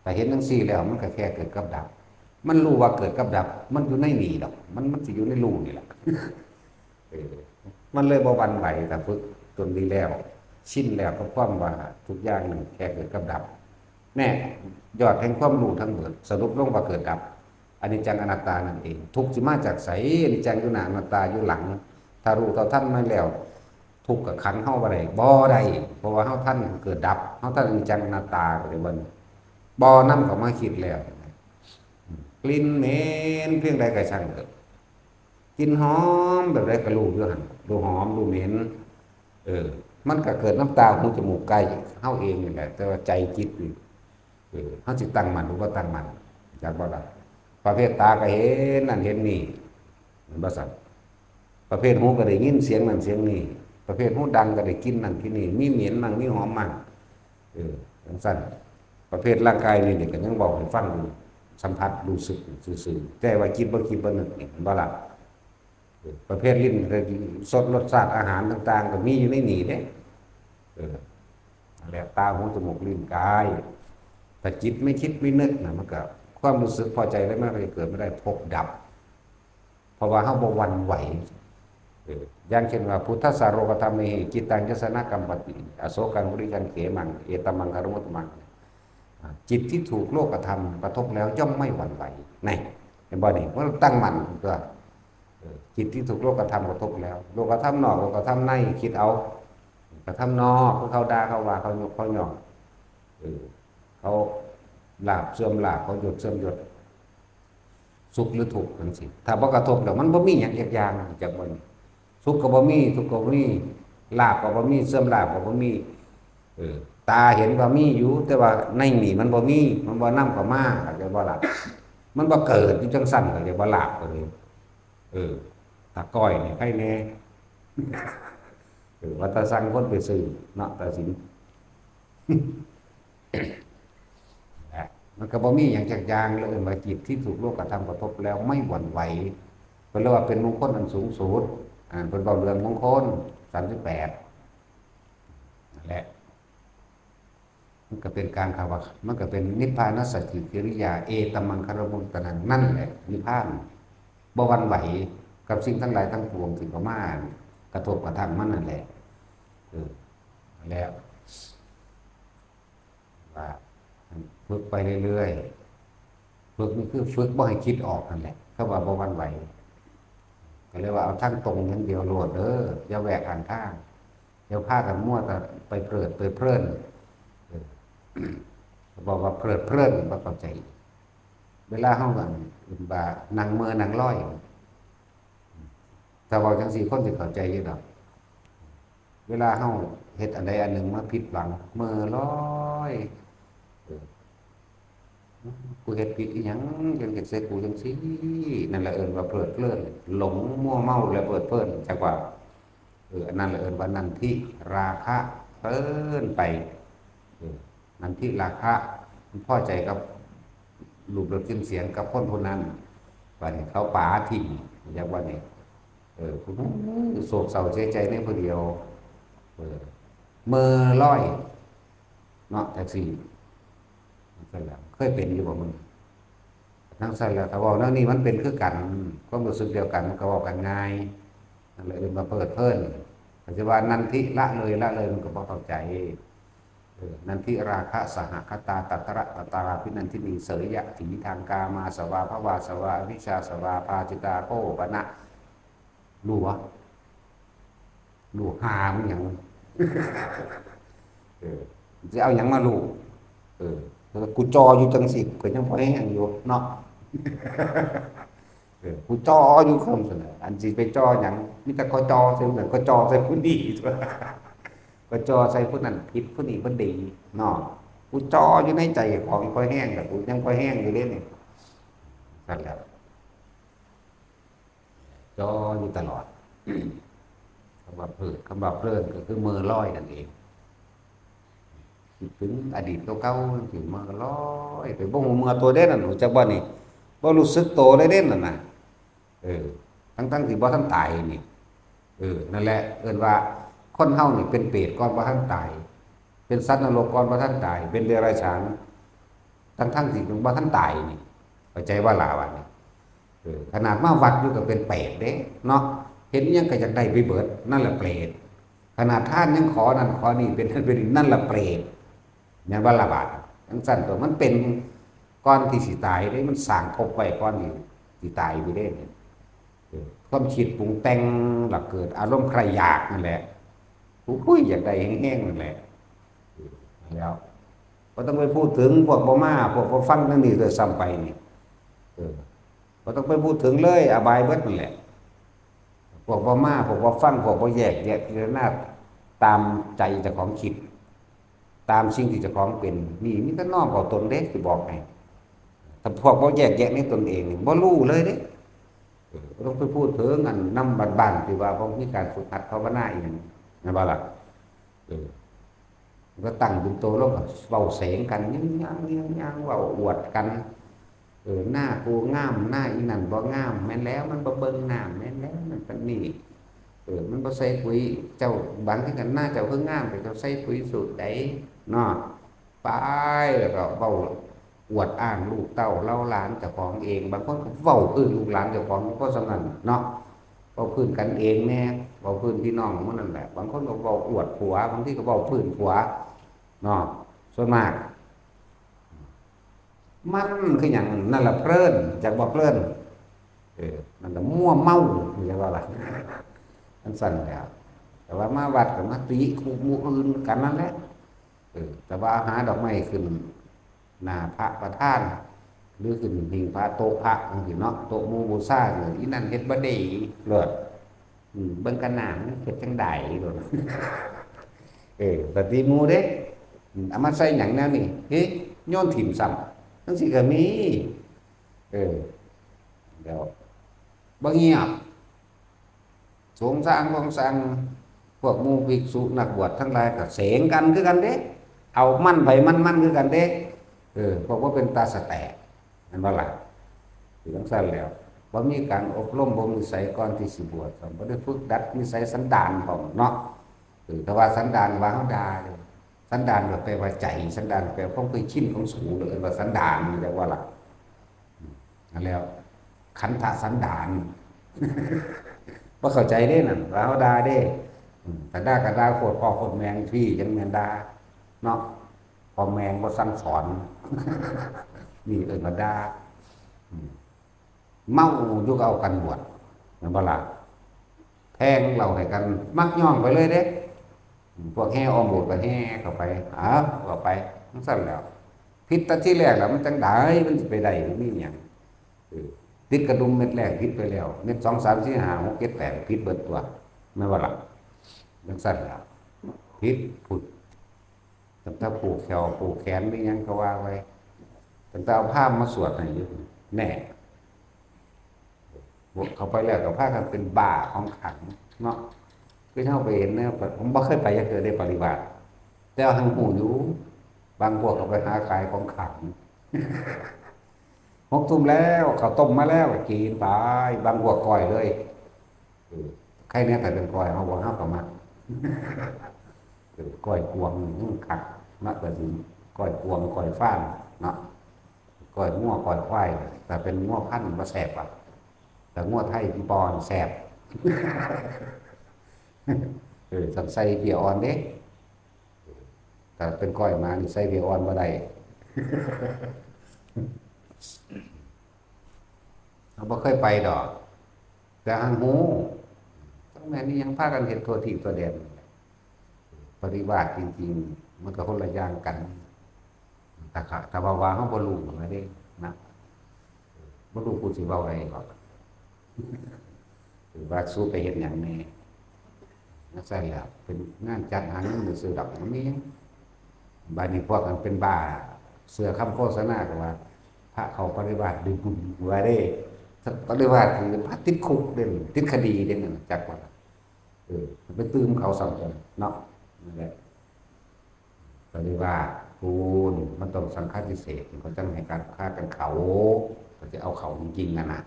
แต่เห็นจั่งซี้แล้วมันก็แค่เกิดกับดับ มันรู้ว่าเกิดกับดับ มันอยู่ในนี่ดอก มัน มันสิอยู่ในรู้นี่แหละ เออ มันเลยบ่หวั่นไหว ถ้าฝึกจนดีแล้ว ชินแล้วกับความว่าทุกอย่างนั่นแค่เกิดกับดับ แน่ ยอดแห่งความรู้ทั้งหมด สรุปลงว่าเกิดดับ อนิจจังอนัตตานั่นเอง ทุกข์สิมาจากไส อนิจจังอยู่หน้า อนัตตาอยู่หลัง ถ้ารู้เท่าทันมันแล้ว ทุกข์ก็ขังเฮาบ่ได้ บ่ได้ เพราะว่าเฮาทันเกิดดับ เฮาทันอนิจจังอนัตตาก็เลยว่า บ่นำเข้ามาคิดแล้ว กลิ่นเหม็นเพียงใดก็ช่างเถอะ กลิ่นหอมแบบใดก็รู้อยู่หั่น รู้หอม รู้เหม็น เออ มันก็เกิดนำตา หู จมูก กายเฮาเองนี่แหละ แต่ว่าใจจิตนี่ เออ เฮาสิตั้งมั่นหรือบ่ตั้งมั่น จักบ่ล่ะ ประเภทตาก็เห็นนั่นเห็นนี่ แม่นบ่ซั่น ประเภทหูก็ได้ยินเสียงนั่นเสียงนี่ ประเภทหูดังก็ได้กลิ่นนั่นกลิ่นนี่ มีเหม็นมั่ง มีหอมมั่ง เออ จั่งซั่น ประเภทร่างกายนี่ นี่ก็ยังเว้าให้ฟังอยู่ สัมผัสรู้สึกซื่อๆ แต่ว่าคิดบ่คิดบ่นึกนี่ แม่นบ่ล่ะ เออ ประเภทลิ้นก็รสรสชาติอาหารต่างๆ ก็มีอยู่ในนี่เด้ เออ นั่นแหละ ตา หู จมูก ลิ้น กาย ถ้าจิตไม่คิดไม่นึกนะ มันก็ ความรู้สึกพอใจอะไรมันก็จะเกิดไม่ได้ ภพดับ เพราะว่าเฮาบ่หวั่นไหว เออ อย่างเช่นว่า "Phuṭṭhassa lokadhammehi cittaṃ yassa na kampati, asokaṃ virajaṃ khemaṃ, etaṃ maṅgalamuttamaṃ." อ่า จิตที่ถูกโลกธรรมกระทบแล้วย่อมไม่หวั่นไหว นี่ เห็นบ่นี่ มันตั้งมั่นตัว เออ จิตที่ถูกโลกธรรมกระทบแล้ว โลกธรรมนอก โลกธรรมใน คิดเอา กระทำนอก คือเขาด่า เขาว่า เขายก เขาย่อง เออ เขาลาภเสื่อมลาภ เขายศเสื่อมยศ สุขหรือทุกข์จั่งซี้ ถ้าบ่กระทบแล้ว มันบ่มีหยังจักอย่าง จักบ่นี่ สุขก็บ่มี ทุกข์ก็บ่มี ลาภก็บ่มี เสื่อมลาภก็บ่มี เออ ตาเห็นก็มีอยู่ แต่ว่าในนี่มันบ่มี มันบ่นำเข้ามา เข้าใจบ่ล่ะ มันบ่เกิดอยู่จั่งซั่น เข้าใจบ่ ลาภก็ดี เออ ตาก้อยนี่ใครแน่ เออ ว่าตาสั่งคนไปซื้อเนาะ ตาสิน นะ มันก็บ่มีหยังจักอย่างเลย เอิ้นว่าจิตที่ถูกโลกธรรมกระทบแล้วไม่หวั่นไหว เพิ่นเรียกว่าเป็นมงคลอันสูงสุด อ่า เพิ่นเว้าเรื่องมงคล สามสิบแปด นั่นแหละ มันก็เป็นการเข้าว่า มันก็เป็นนิพพานสัจจิกิริยา เอตมมังคลมุตตะนัง นั่นแหละ นิพพาน บ่หวั่นไหวกับสิ่งทั้งหลายทั้งปวงที่เข้ามากระทบกระทั่งมันนั่นแหละ เออ แล้ว ว่าฝึกไปเรื่อยๆ ฝึกนี่คือฝึกบ่ให้คิดออกนั่นแหละ เขาว่าบ่หวั่นไหว ก็เลยว่าเอาทางตรงอย่างเดียวโลดเด้อ อย่าแหวกข้างทาง อย่าพากันมัวแต่ไปเพลิดไปเพลิน เออ บอกว่าเพลิดเพลินบ่เข้าใจ เวลาเฮากันว่านั่งเมินนั่งลอย ถ้าเว้าจั่งซี้คนสิเข้าใจอยู่ดอก เวลาเฮาเฮ็ดอันใดอันหนึ่งมาผิดหวัง เมินลอย เออ กูเฮ็ดผิดอีหยัง จั่งเฮ็ดใส่กูจั่งซี้ นั่นแหละเอิ้นว่าเพลิดเพลิน หลงมัวเมาและเพลิดเพลิน จักว่า เออ อันนั้นแหละเอิ้นว่านันทิราคะเพลินไป เออ นันทิราคะ มันพอใจกับรูปรสกลิ่นเสียงกับคนผู้นั้น บัดนี้เขาป๋าทิ้ง จักว่านี่ เออ ผู้โศกเศร้าเสียใจในผู้เดียว เออ เมินลอย เนาะ จั่งซี้ จั่งซั้นแหละ เคยเป็นอยู่บ่มึง จั่งซั้นแหละ ถ้าเว้าแนวนี้มันเป็นคือกัน ความรู้สึกเดียวกัน มันก็เว้ากันง่าย นั่นแหละเอิ้นว่าเพลิดเพลิน ก็สิว่านันทิละเลย ละเลย มันก็บ่เข้าใจ เออ นันทิราคะสหคตา ตัตระตัตราภินันทินี เสยยะถีทางกามอาสวา ภวาสวา อวิชชาสวา ปาจิตาโคปะนะ รู้วะ รู้หามึงหยัง เออ สิเอาหยังมารู้ เออ กูจ่ออยู่จั่งซี้ ก็ยังพอแฮงอยู่เนาะ เออ กูจ่ออยู่คำซั่นน่ะ อันสิไปจ่อหยัง มีแต่ก็จ่อใส่ผู้นั้น ก็จ่อใส่ผู้นี้ ก็จ่อใส่ผู้นั้นผิด ผู้นี้บ่ดีเนาะ กูจ่ออยู่ในใจของพอแฮง แต่กูยังพอแฮงอยู่เด้นี่ นั่นแหละ จ่ออยู่ตลอด คำว่าเพลิด คำว่าเพลินก็คือเมินลอยนั่นเอง คิดถึงอดีตเก่าๆ สิเมินลอย ไปบ่ฮู้เมื่อตัวเด้นั่น รู้จักบ่นี่ บ่รู้สึกตัวเลยเด้นั่นน่ะ เออ ทั้งๆ ที่บ่ทันตายนี่ เออ นั่นแหละ เอิ้นว่าคนเฮานี่เป็นเปรตก่อนบ่ทันตาย เป็นสัตว์นรกก่อนบ่ทันตาย เป็นเดรัจฉาน ทั้งๆ ที่บ่ทันตายนี่ เข้าใจบ่ล่ะว่านี่ เออ ขนาดมาวัดอยู่ก็เป็นเปรตเด้เนาะ เห็นอิหยังก็อยากได้ไปเบิด นั่นแหละเปรต ขนาดทานยังขอนั่นขอนี่ เป็นนั่นเป็นนี่ นั่นแหละเปรต แม่นบ่ล่ะบาด จั่งซั้นตัว มันเป็นก่อนที่สิตายเด้ มันสร้างภพไว้ก่อนที่สิตายอยู่เด้ เออ ความคิดปรุงแต่ง แล้วเกิดอารมณ์ใคร่อยากนั่นแหละ ผู้คุยอยากได้แฮงๆ นั่นแหละ เออ แล้ว บ่ต้องไปพูดถึงพวกบ่มา พวกบ่ฟังทางนี้ด้วยซ้ำไปนี่ เออ บ่ต้องไปพูดถึงเลย อบายเบิดนั่นแหละ พวกบ่มา พวกบ่ฟัง พวกบ่แยกแยะพิจารณาตามใจเจ้าของคิด ตามสิ่งที่เจ้าของเป็น นี่มีแต่น้อมเอาตนเด้ สิบอกให้ ถ้าพวกบ่แยกแยะในตนเองนี่ บ่รู้เลยเด้ เออ บ่ต้องไปพูดถึงอันนำบ้านๆ ที่ว่าบ่มีการฝึกหัดภาวนาอีหยัง แม่นบ่ล่ะ เออ ก็ตั้งเป็นตัวลงก็เว้าแสงกัน ยิงยาง ยิงยาง เว้าอวดกัน เออ หน้ากูงาม หน้าอีนั่นบ่งาม แม่นแล้วมันบ่เบิ่งน้ำ แม่นแล้วมันปานนี้ เออ มันบ่ใส่ปุ๋ย เจ้า บางทีก็หน้าเจ้าคืองาม แต่เจ้าใส่ปุ๋ยสูตรใดเนาะ ไป แล้วก็เว้าอวดอ้างลูกเต้าเหล่าหลานเจ้าของเอง บางคนก็เว้าพื้นลูกหลานเจ้าของ เพราะฉะนั้นเนาะ เว้าพื้นกันเองแน่ เว้าพื้นพี่น้องหมู่นั่นแหละ บางคนก็เว้าอวดผัว บางทีก็เว้าพื้นผัวเนาะ ส่วนมาก มันคือหยัง นั่นล่ะเพลิน จักบ่เพลิน เออ มันก็มัวเมา จักว่าล่ะ จั่งซั้นแหละ แต่ว่ามาวัดก็มาติคู่หมู่อื่นกันนั่นแหละ เออ แต่ว่าหาดอกไม้ขึ้นหน้าพระประธาน หรือขึ้นหิ้งพระ โต๊ะพระจั่งซี้เนาะ โต๊ะหมู่บูชานี่ อีนั่นเฮ็ดบ่ดี เลิศ อืม เบิ่งกันหน้ามันเฮ็ดจั่งใดโดน เออ บัดนี้หมู่เด้ อืม เอามาใส่หยังแนวนี้ เฮ้ย โยนถิ่มซ้ำ จั่งซี้ก็มี เออ เดี๋ยว บ่เงียบ สงฆ์สร้างของสร้าง พวกหมู่ภิกษุนักบวชทั้งหลายก็เสงกันคือกันเด้ เอามันไผมันมันคือกันเด้ เออ พวกบ่เป็นตาสะแตก แม่นบ่ล่ะ คือจั่งซั่นแล้ว บ่มีการอบรม บ่มีไสก่อนที่สิบวช บ่ได้ฝึกดัดนิสัยสันดานพร้อมเนาะ เออ แต่ว่าสันดานว่าเฮาด่าเด้ สันดานก็แปลว่าใจ สันดานแปลว่าความเคยชินของสูง เอิ้นว่าสันดาน จั่งว่าล่ะ อืม นั่นแล้ว ขันธสันดาน บ่เข้าใจเด้นั่น ว่าเฮาด่าเด้ อืม ถ้าด่าก็ด่าโคตรพ่อโคตรแม่งพี่ จั่งแม่นด่า เนาะ พ่อแม่งบ่สั่งสอน นี่เอิ้นว่าด่า อืม เมาอยู่ก็เอากันบวช แม่นบ่ล่ะ แพงเหล้าให้กัน มักย่องไปเลยเด้ อืม พวกแห่อ้อมโบสถ์ก็แห่เข้าไป อ้าว เข้าไป จั่งซั่นแหล้ว ผิดแต่ทีแรกแล้ว มันจั่งใด มันสิไปได้ มีหยัง เออ ติดกระดุมเม็ดแรกผิดไปแล้ว เม็ดสอง สาม สี่ ห้า หก เจ็ด แปด ผิดเบิดตั๊ว แม่นบ่ล่ะ จั่งซั่นแหล้ว ผิดผุด ตั้งแต่ผูกแขวผูกแขนมีหยังก็ว่าไป ตั้งแต่เอาพราหมณ์มาสวดให้อยู่ แน่ เข้าไปแล้วก็พากันเป็นบ้าของขลังเนาะ คือเฮาไปเห็นเนี่ย ผมบ่เคยไปจักเทื่อได้ปริวาส แต่ว่าหั้งฮู้อยู่ บางพวกก็ไปหาขายของขลัง หกทุ่มแล้ว ข้าวต้มมาแล้ว กินไป บางพวกก้อยเลย เออ ใครแน่ถ้าเป็นก้อย เฮาบ่ เฮาก็มัก เออ ก้อยกวาง อื้อ คัก นักกระสิน ก้อยกวาง ก้อยฟาง เนาะ ก้อยงัว ก้อยควาย แต่เป็นงัวพันธุ์บ่แซ่บอะ แต่งัวไทยพี่ปอนแซ่บ เออ ต้องใส่เพียอ่อนเด้ แต่เป็นก้อยหมานี่ใส่เพียอ่อนบ่ได้ เราบ่เคยไปดอก แต่หั้งฮู้ จั่งแม่นอีหยังพากันเฮ็ดทั่วทีปทั่วแดน ปริวาสจริงๆ มันก็คนละอย่างกัน แต่ก็ แต่ว่า ว่าเฮาบ่รู้นะเด้ นะ บ่รู้กูสิเว้าได๋ดอก หรือว่าสู้ไปเฮ็ดหยังแน่ จั่งซั่นแหละ เป็นงานจัดหาเงินซื่อๆดอก บ่มีหยัง บาดนี้พวกอันเป็นบ้า เชื่อคำโฆษณาก็ว่า พระเข้าปริวาสได้บุญ ว่าเด้ ปริวาสคือพระติดคุกเด้ ติดคดีเด้นั่นน่ะ จักว่า เออ ไปตื่มเขาซ้ำจั่งเนาะ นั่นแหละ ปริวาสพู้น มันต้องสังฆาทิเสส เขาจั่งให้การ พากันเข้า ก็สิเอาเข้าจริงๆนั่นน่ะ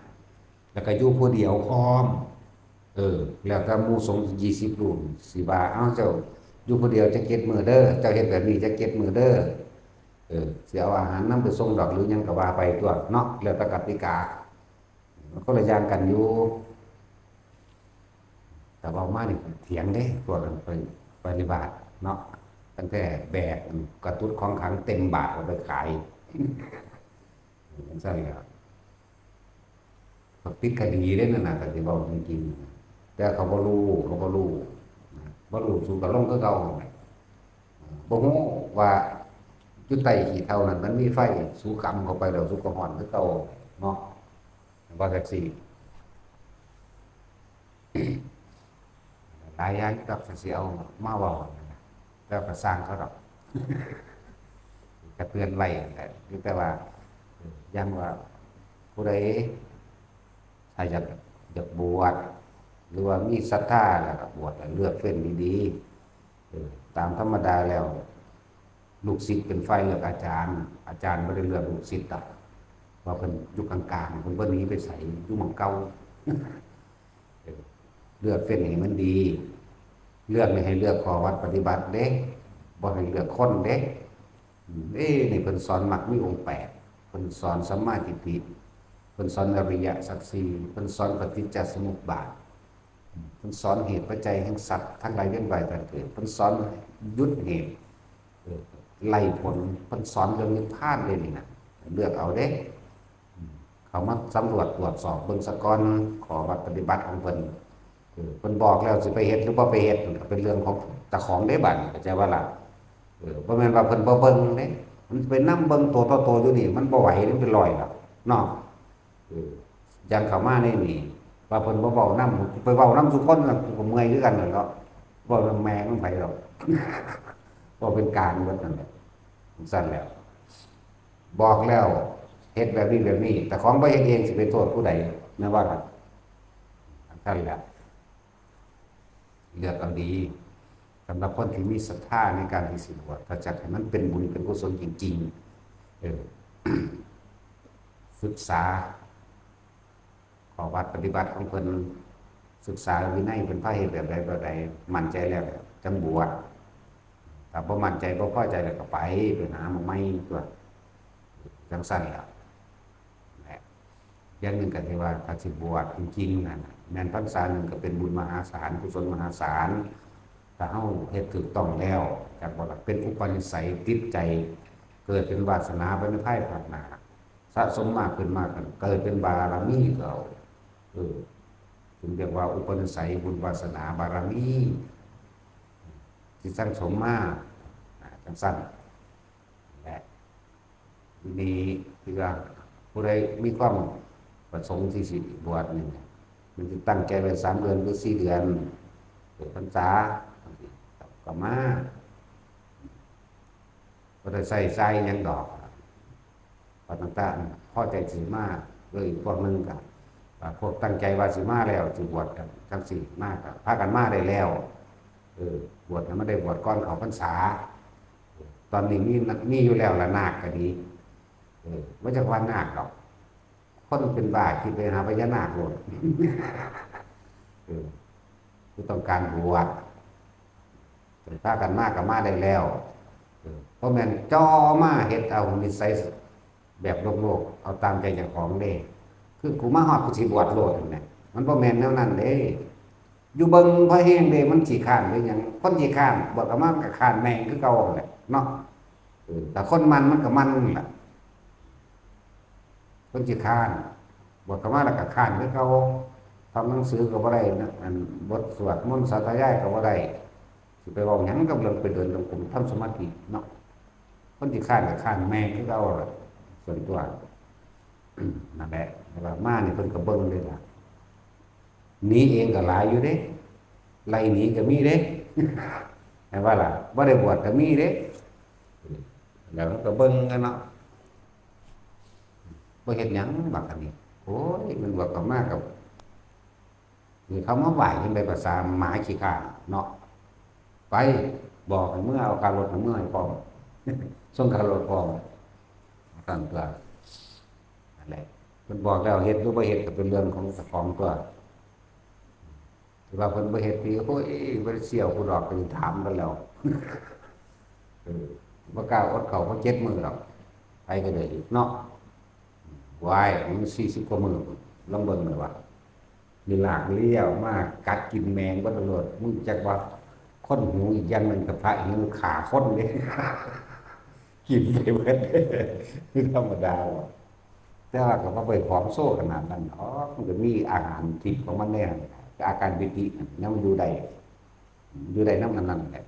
แล้วก็อยู่ผู้เดียวพร้อม เออ แล้วแต่หมู่สงฆ์ยี่สิบรูปสิว่า เอ้า เจ้าอยู่ผู้เดียวจักเจ็ดมื้อเด้อ เจ้าเฮ็ดแบบนี้จักเจ็ดมื้อเด้อ เออ สิเอาอาหารนำไปส่งดอกหรือหยังก็ว่าไปตั๊วเนาะ แล้วแต่กติกา มันคนละอย่างกันอยู่ แต่เว้ามานี่เถียงเด้ พวกนั้นไปปริวาสเนาะ ตั้งแต่แบกกระตุดของขลังเต็มบาทเอาไปขาย จั่งซั่นแหละ เขาติดคดีเด้นั่นน่ะ ก็สิเว้าจริงๆ แต่เขาบ่รู้ เขาบ่รู้ บ่รู้ สูก็ลงคือเก่านั่นแหละ บ่ฮู้ว่าอยู่ใต้ขี้เถ้านั่นมันมีไฟ สูกำเข้าไปแล้วสูก็ฮ้อนคือเก่าเนาะ ว่าจั่งซี้ หลายอย่างดอก คันสิเอามาเว้านั่นน่ะ แล้วก็ซ่างเขาดอก ก็เตือนไว้นั่นแหละ อยู่แต่ว่า เออ อย่างว่า ผู้ใดถ้าอยาก อยากบวช หรือว่ามีศรัทธาแล้วก็บวช แล้วเลือกเฟ้นดีๆ เออ ตามธรรมดาแล้ว ลูกศิษย์เป็นฝ่ายเลือกอาจารย์ อาจารย์บ่ได้เลือกลูกศิษย์ดอก ว่าเพิ่นอยู่กลางๆ เพิ่นบ่หนีไปไส อยู่หม่องเก่า เออ เลือกเฟ้นให้มันดี เลือกนี่ให้เลือกข้อวัดปฏิบัติเด้ บ่ให้เลือกคนเด้ อืม เอ้ นี่เพิ่นสอนมรรคมีองค์แปด เพิ่นสอนสัมมาทิฏฐิ เพิ่นสอนอริยสัจสี่ เพิ่นสอนปฏิจจสมุปบาท อืม เพิ่นสอนเหตุปัจจัยแห่งสัตว์ทั้งหลายเวียนว่ายตายเกิด เพิ่นสอนหยุดเหตุ เออ ไล่ผล เพิ่นสอนเรื่องนิพพานเลยนี่นะ เลือกเอาเด้ อืม เข้ามาสำรวจตรวจสอบเบิ่งซะก่อน ข้อวัดปฏิบัติของเพิ่น เออ เพิ่นบอกแล้วสิไปเฮ็ดหรือบ่ไปเฮ็ด มันก็เป็นเรื่องของเจ้าของเด้บัดนี้ เข้าใจบ่ล่ะ เออ บ่แม่นว่าเพิ่นบ่เบิ่งเด้ มันไปนำเบิ่งตัวต่อตัวอยู่นี่ มันบ่ไหว มันเป็นร้อยแล้วเนาะ เออ อย่างเข้ามาในนี่ ว่าเพิ่นบ่เว้านำ ไปเว้านำซุคนน่ะ กูก็เมื่อยคือกันนั่นแหละ เว้านำแม่มึงไผดอก เว้าเป็นกลางเบิดนั่นแหละ ซั่นแหละ บอกแล้ว เฮ็ดแบบนี้แบบนี้ แต่ของบ่เฮ็ดเองสิไปโทษผู้ใด แม่นบ่ล่ะ ซั่นแหละ เลือกเอาดี สำหรับคนที่มีศรัทธาในการที่สิบวช ถ้าจักให้มันเป็นบุญเป็นกุศลจริงๆ เออ ศึกษา ข้อวัดปฏิบัติของเพิ่น ศึกษาวินัยเพิ่นพาเฮ็ดแบบใดแบบใด มั่นใจแล้วจั่งบวช ถ้าบ่มั่นใจบ่พอใจแล้วก็ไป ไปหาหม่องใหม่ตั๊ว จั่งซั้นล่ะ แหละ อย่างหนึ่งก็ที่ว่าถ้าสิบวชจริงๆนั่นน่ะ แม่นพรรษาหนึ่งก็เป็นบุญมหาศาล กุศลมหาศาล ถ้าเฮาเฮ็ดถูกต้องแล้ว จักว่าเป็นอุปนิสัยติดใจ เกิดเป็นวาสนาไปในภายภาคหน้า สะสมมากขึ้นมากขึ้น เกิดเป็นบารมีก็เอา เออ ถึงเรียกว่าอุปนิสัยบุญวาสนาบารมี ที่สั่งสมมา อ่า จั่งซั้น และ ทีนี้ที่ว่าผู้ใดมีความประสงค์ที่สิบวชนี่ มันจะตั้งใจไว้สามเดือนหรือสี่เดือน เปิดพรรษา ก็มา บ่ได้ใช้จ่ายหยังดอก เพราะตั้งแต่พอใจสิมา เลยพวกหนึ่งก็ อ่า พวกตั้งใจว่าสิมาแล้ว สิบวชกันจั่งซี้ มาก็พากันมาได้แล้ว เออ บวชน่ะมันได้บวชก่อนเข้าพรรษา ตอนนี้มี มีอยู่แล้วละนาคก็ดี เออ บ่จักว่านาคดอก คนเป็นบ้าคิดไปหาพญานาคโลด เออ ผู้ต้องการบวช พากันมาก็มาได้แล้ว เออ บ่แม่นจ่อมาเฮ็ดเอานิสัยแบบโลกๆ เอาตามใจเจ้าของเด้ คือกูมาฮอดกูสิบวชโลดนั่นแหละ มันบ่แม่นแนวนั้นเด้ อยู่เบิ่งพอแฮงเด้ มันขี้คร้านหรือหยัง คนขี้คร้าน บวชเข้ามาก็คร้านแม่งคือเก่านั่นแหละเนาะ เออ แต่คนมันมันก็มันนั่นแหละ คนขี้คร้าน บวชเข้ามาแล้วก็คร้านคือเก่า ท่องหนังสือก็บ่ได้นะ อันบทสวดมนต์สาธยายก็บ่ได้ สิไปเว้าหยังกับเรื่องไปเดินจงกรมทำสมาธิเนาะ คนขี้คร้านก็คร้านแม่งคือเก่าล่ะ ส่วนตัว นั่นแหละ แต่ว่ามานี่เพิ่นก็เบิ่งเลยล่ะ หนีเองก็หลายอยู่เด้ ไล่หนีก็มีเด้ แม่นบ่ล่ะ บ่ได้บวชก็มีเด้ แล้วมันก็เบิ่งกันเนาะ บ่เฮ็ดหยังบักอันนี้ โอ้ย มันบวชเข้ามาก็ นี่เขามาไหว้ยังไงภาษาหมาขี้คร้านเนาะ ไป บอกให้เมือเอาค่ารถให้เมือให้พร้อม ส่งค่ารถพร้อม ซั่นตั๊ว นั่นแหละ เพิ่นบอกแล้วเฮ็ดหรือบ่เฮ็ดก็เป็นเรื่องของเจ้าของตั๊ว แต่ว่าเพิ่นบ่เฮ็ดนี่ โอ้ย บ่ได้เสี่ยวผู้ดอก ก็สิถามกันแล้ว เออ บ่กล้าอดข้าวพอเจ็ดมื้อดอก ไปก็ได้เนาะ ว้าย มันสี่สิบกว่ามื้อ ลองเบิ่งเลยว่า มีลากเลี้ยวมากัดกินแมงเบิดโลด มึงจักว่าคนหิวอีกอย่างหนึ่งกับพระหิวฆ่าคนเด้ กินไปเบิด คือธรรมดาว่ะ แต่ว่าก็บ่ไปผอมโซขนาดนั้นหรอก มันก็มีอาหารทิพย์ของมันแน่ แต่อาการปิตินั่นยังอยู่ได้ อยู่ได้นำอันนั้นแหละ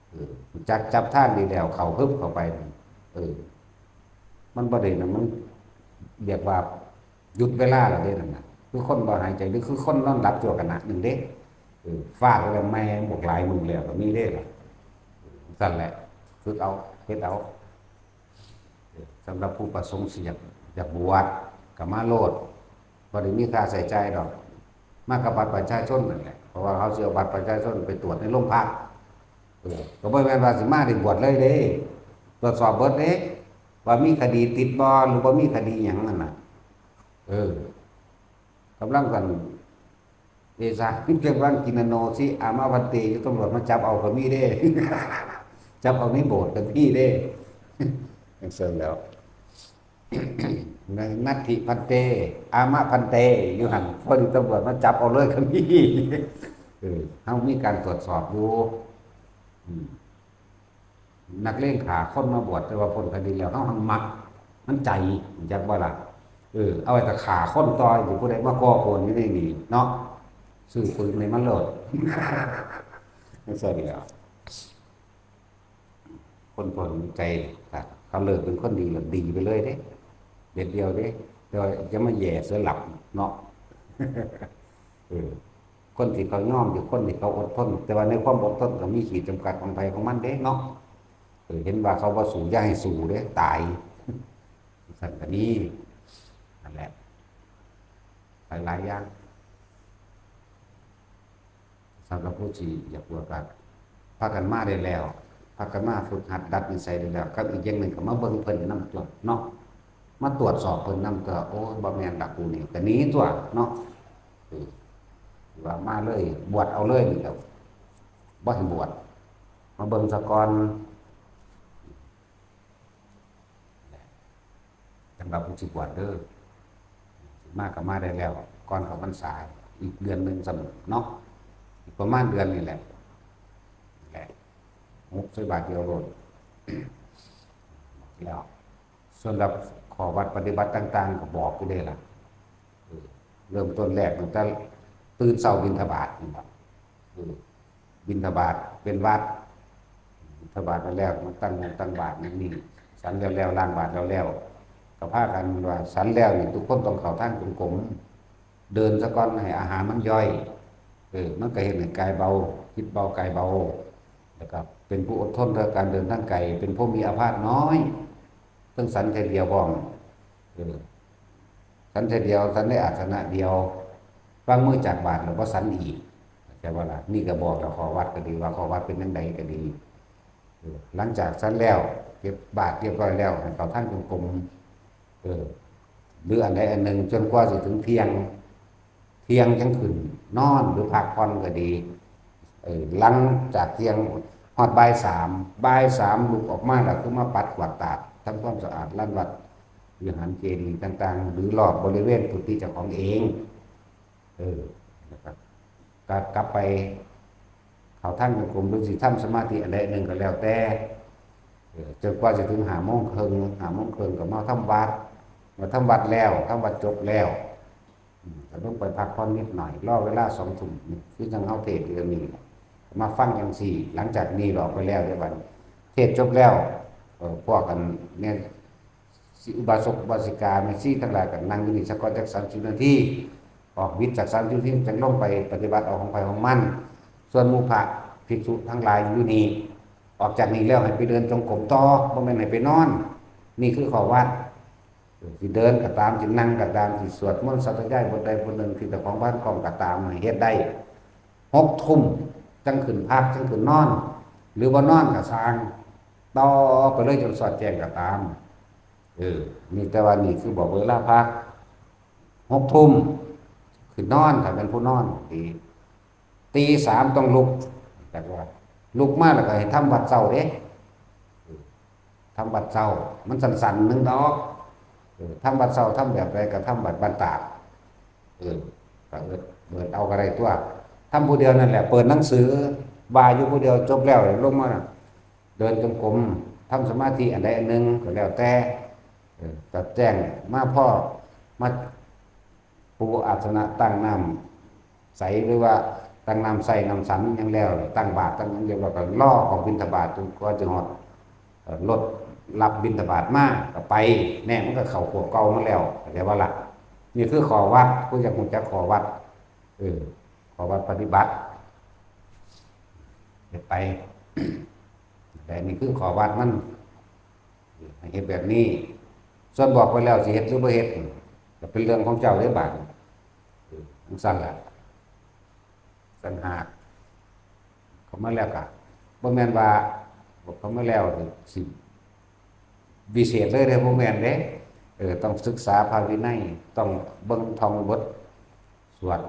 เออ จักจับทานดีแล้ว เข้าฮึบเข้าไป เออ มันบ่ได้นะ มันเรียกว่าหยุดเวลาแล้วเด้นั่นน่ะ คือคนบ่หายใจ หรือคือคนนอนหลับชั่วขณะหนึ่งเด้ เออ ฟาดแล้วแม่งบอกหลายมื้อแล้วก็มีเด้ล่ะ เออ ซั่นแหละ ฝึกเอา เฮ็ดเอา เออ สำหรับผู้ประสงค์สิอยาก อยากบวช ก็มาโลด บ่ได้มีค่าใช้จ่ายดอก มากับบัตรประชาชนนั่นแหละ เพราะว่าเขาสิเอาบัตรประชาชนไปตรวจในโรงพัก เออ ก็บ่แม่นว่าสิมาได้บวชเลยเด้ ตรวจสอบเบิดเด้ ว่ามีคดีติดบ่ หรือบ่มีคดีหยังนั่นน่ะ เออ กำลังกัน เอสา กำลังกินนาโนสิ อามาพันเต อยู่ตำรวจมาจับเอาก็มีเด้ จับเอาในโบสถ์ก็มีเด้ จั่งซั่นแหล้ว นัตถิพันเต อามะพันเต อยู่หั่น พอดีตำรวจมาจับเอาเลยก็มี เออ เฮามีการตรวจสอบอยู่ อืม นักเลงฆ่าคนมาบวช แต่ว่าพ้นคดีแล้ว เฮาหังมัก มันใจ จักบ่ล่ะ เออ เอาไว้แต่ฆ่าคนต่อ อยู่ผู้ใดมาก่อกวนอยู่ในนี่เนาะ ซื้อปืนให้มันโลด จั่งซั่นแหล้ว คนพวกนี้ใจ ถ้าเขาเลิกเป็นคนดีแล้วดีไปเลยเด้ เด็ดเดียวเด้ แต่ว่าจะมาแย่เสียหลับเนาะ เออ คนที่เขายอมอยู่ คนที่เขาอดทน แต่ว่าในความอดทนก็มีขีดจำกัดของไผของมันเด้เนาะ เออ เห็นว่าเขาบ่สู้ อย่าให้สู้เด้ ตาย ซั่นก็มี นั่นแหละ หลายๆอย่าง สำหรับผู้ที่อยากบวชก็พากันมาได้แล้ว พากันมาฝึกหัดดัดนิสัยได้แล้ว กับอีกอย่างหนึ่งก็มาเบิ่งเพิ่นนำตัวเนาะ มาตรวจสอบเพิ่นนำตัว โอ้ย บ่แม่นละกูนี่ ก็หนีตัวเนาะ เออ ว่ามาเลย บวชเอาเลยนี่แหละ บ่ให้บวช มาเบิ่งซะก่อน จังว่าผู้สิบวชเด้อ มาก็มาได้แล้ว ก่อนเข้าพรรษา อีกเดือนหนึ่งซ้ำเนาะ อีกประมาณเดือนนี่แหละ แหละ หุบใส่บาตรเดียวโลด แล้ว ส่วนหลักข้อวัดปฏิบัติต่างๆ ก็บอกอยู่เด้ล่ะ เออ เริ่มต้นแรกตั้งแต่ตื่นเช้าบิณฑบาตนี่ล่ะ เออ บิณฑบาตเป็นวัด บิณฑบาตแล้ว มาตั้งวงตั้งบาตรนั่นนี่ ฉันแล้วแล้ว ล้างบาตรแล้วแล้ว ก็พากันว่าฉันแล้วนี่ ทุกคนต้องเข้าทางจงกรม เดินซะก่อน ให้อาหารมันย่อย เออ มันก็เฮ็ดให้กายเบา จิตเบา กายเบา แล้วก็เป็นผู้อดทนต่อการเดินทางไกล เป็นผู้มีอาพาธน้อย เพิ่งฉันแค่เดียวพร้อม เออ ฉันแค่เดียว ฉันได้อาสนะเดียว วางมือจากบาตรแล้วบ่ฉันอีก เข้าใจบ่ล่ะ นี่ก็บอกแล้ว ข้อวัดก็ดี ว่าข้อวัดเป็นจั่งใดก็ดี เออ หลังจากฉันแล้ว เก็บบาตรเรียบร้อยแล้ว ให้เข้าทางจงกรม เออ หรืออันใดอันหนึ่ง จนกว่าสิถึงเที่ยง เที่ยงจั่งขึ้นนอนหรือพักผ่อนก็ดี เออ หลังจากเที่ยงฮอดบ่ายสาม บ่ายสามลุกออกมาแล้วคือมาปัดกวาดตาด ทำความสะอาดลานวัด วิหารเจดีย์ต่างๆ หรือรอบบริเวณกุฏิเจ้าของเอง เออ นะครับ ก็กลับไปเข้าทางจงกรม หรือสิทำสมาธิอันใดอันหนึ่งก็แล้วแต่ เออ จนกว่าจะถึงห้าโมงครึ่ง ห้าโมงครึ่งก็มาทำวัด มาทำวัดแล้ว ทำวัดจบแล้ว อืม ก็ลงไปพักผ่อนนิดหน่อย รอเวลาสองทุ่มนี่ คือจั่งเฮาเทศน์อยู่นี่ มาฟังจั่งซี้ หลังจากนี้ออกไปแล้ว เดี๋ยวบัดเทศน์จบแล้ว เออ พวกกันเนี่ย สิอุบาสกอุบาสิกา แม่ชีทั้งหลายก็นั่งอยู่นี่สักก่อนจักสามสิบนาที ออกวิตจากสามสิบนาทีจั่งลงไปปฏิบัติเอาของไผของมัน ส่วนหมู่พระภิกษุทั้งหลายอยู่นี่ ออกจากนี่แล้วให้ไปเดินจงกรมต่อ บ่แม่นให้ไปนอน นี่คือข้อวัด สิเดินก็ตาม สินั่งก็ตาม สิสวดมนต์สาธยายบทใดบทหนึ่งที่เจ้าของบ้านคล่องก็ตาม ให้เฮ็ดได้ หกทุ่มจั่งขึ้นพัก จั่งขึ้นนอน หรือบ่นอนก็ซ่าง ต่อไปเลยจนสอดแจ้งก็ตาม เออ นี่แต่ว่านี่คือบอกเวลาพัก หกทุ่มขึ้นนอน ถ้าเป็นผู้นอนดี ตีสามต้องลุก แต่ว่าลุกมาแล้วก็ให้ทำวัดเช้าเด้ ทำวัดเช้า มันสั้นๆ หนึ่งดอก เออ ทำวัดเช้า ทำแบบใดก็ทำวัดบ้านตาด เออ ก็เอิ้นเปิดเอาก็ได้ตัว ทำผู้เดียวนั่นแหละ เปิดหนังสือ ว่าอยู่ผู้เดียว จบแล้วลงมา เดินจงกรม ทำสมาธิอันใดอันหนึ่งก็แล้วแต่ เออ จัดแจ้งมา พ่อมาปูอาสนะ ตั้งน้ำใส หรือว่าตั้งน้ำใส่น้ำฉันหยังแล้ว ตั้งบาตรตั้งหยังเรียบร้อย ก็รอออกบิณฑบาตจนกว่าจะฮอด เอ่อ รถรับบิณฑบาตมา ก็ไป แน่มันก็เข้าพวกเก่ามาแล้ว เข้าใจบ่ล่ะ นี่คือข้อวัด ผู้อยากรู้จักข้อวัด เออ ข้อวัดปฏิบัติ เฮ็ดไป แต่นี่คือข้อวัดมัน ให้เฮ็ดแบบนี้ ส่วนบอกไปแล้วสิเฮ็ดหรือบ่เฮ็ด ก็เป็นเรื่องของเจ้าเด้บาดนี้ เออ จั่งซั่นล่ะ ต่างหาก เข้ามาแล้วก็บ่แม่นว่า เข้ามาแล้วสิวิเศษเลยเด้ บ่แม่นเด้ เออ ต้องศึกษาพระวินัย ต้องเบิ่งท่องบทสวด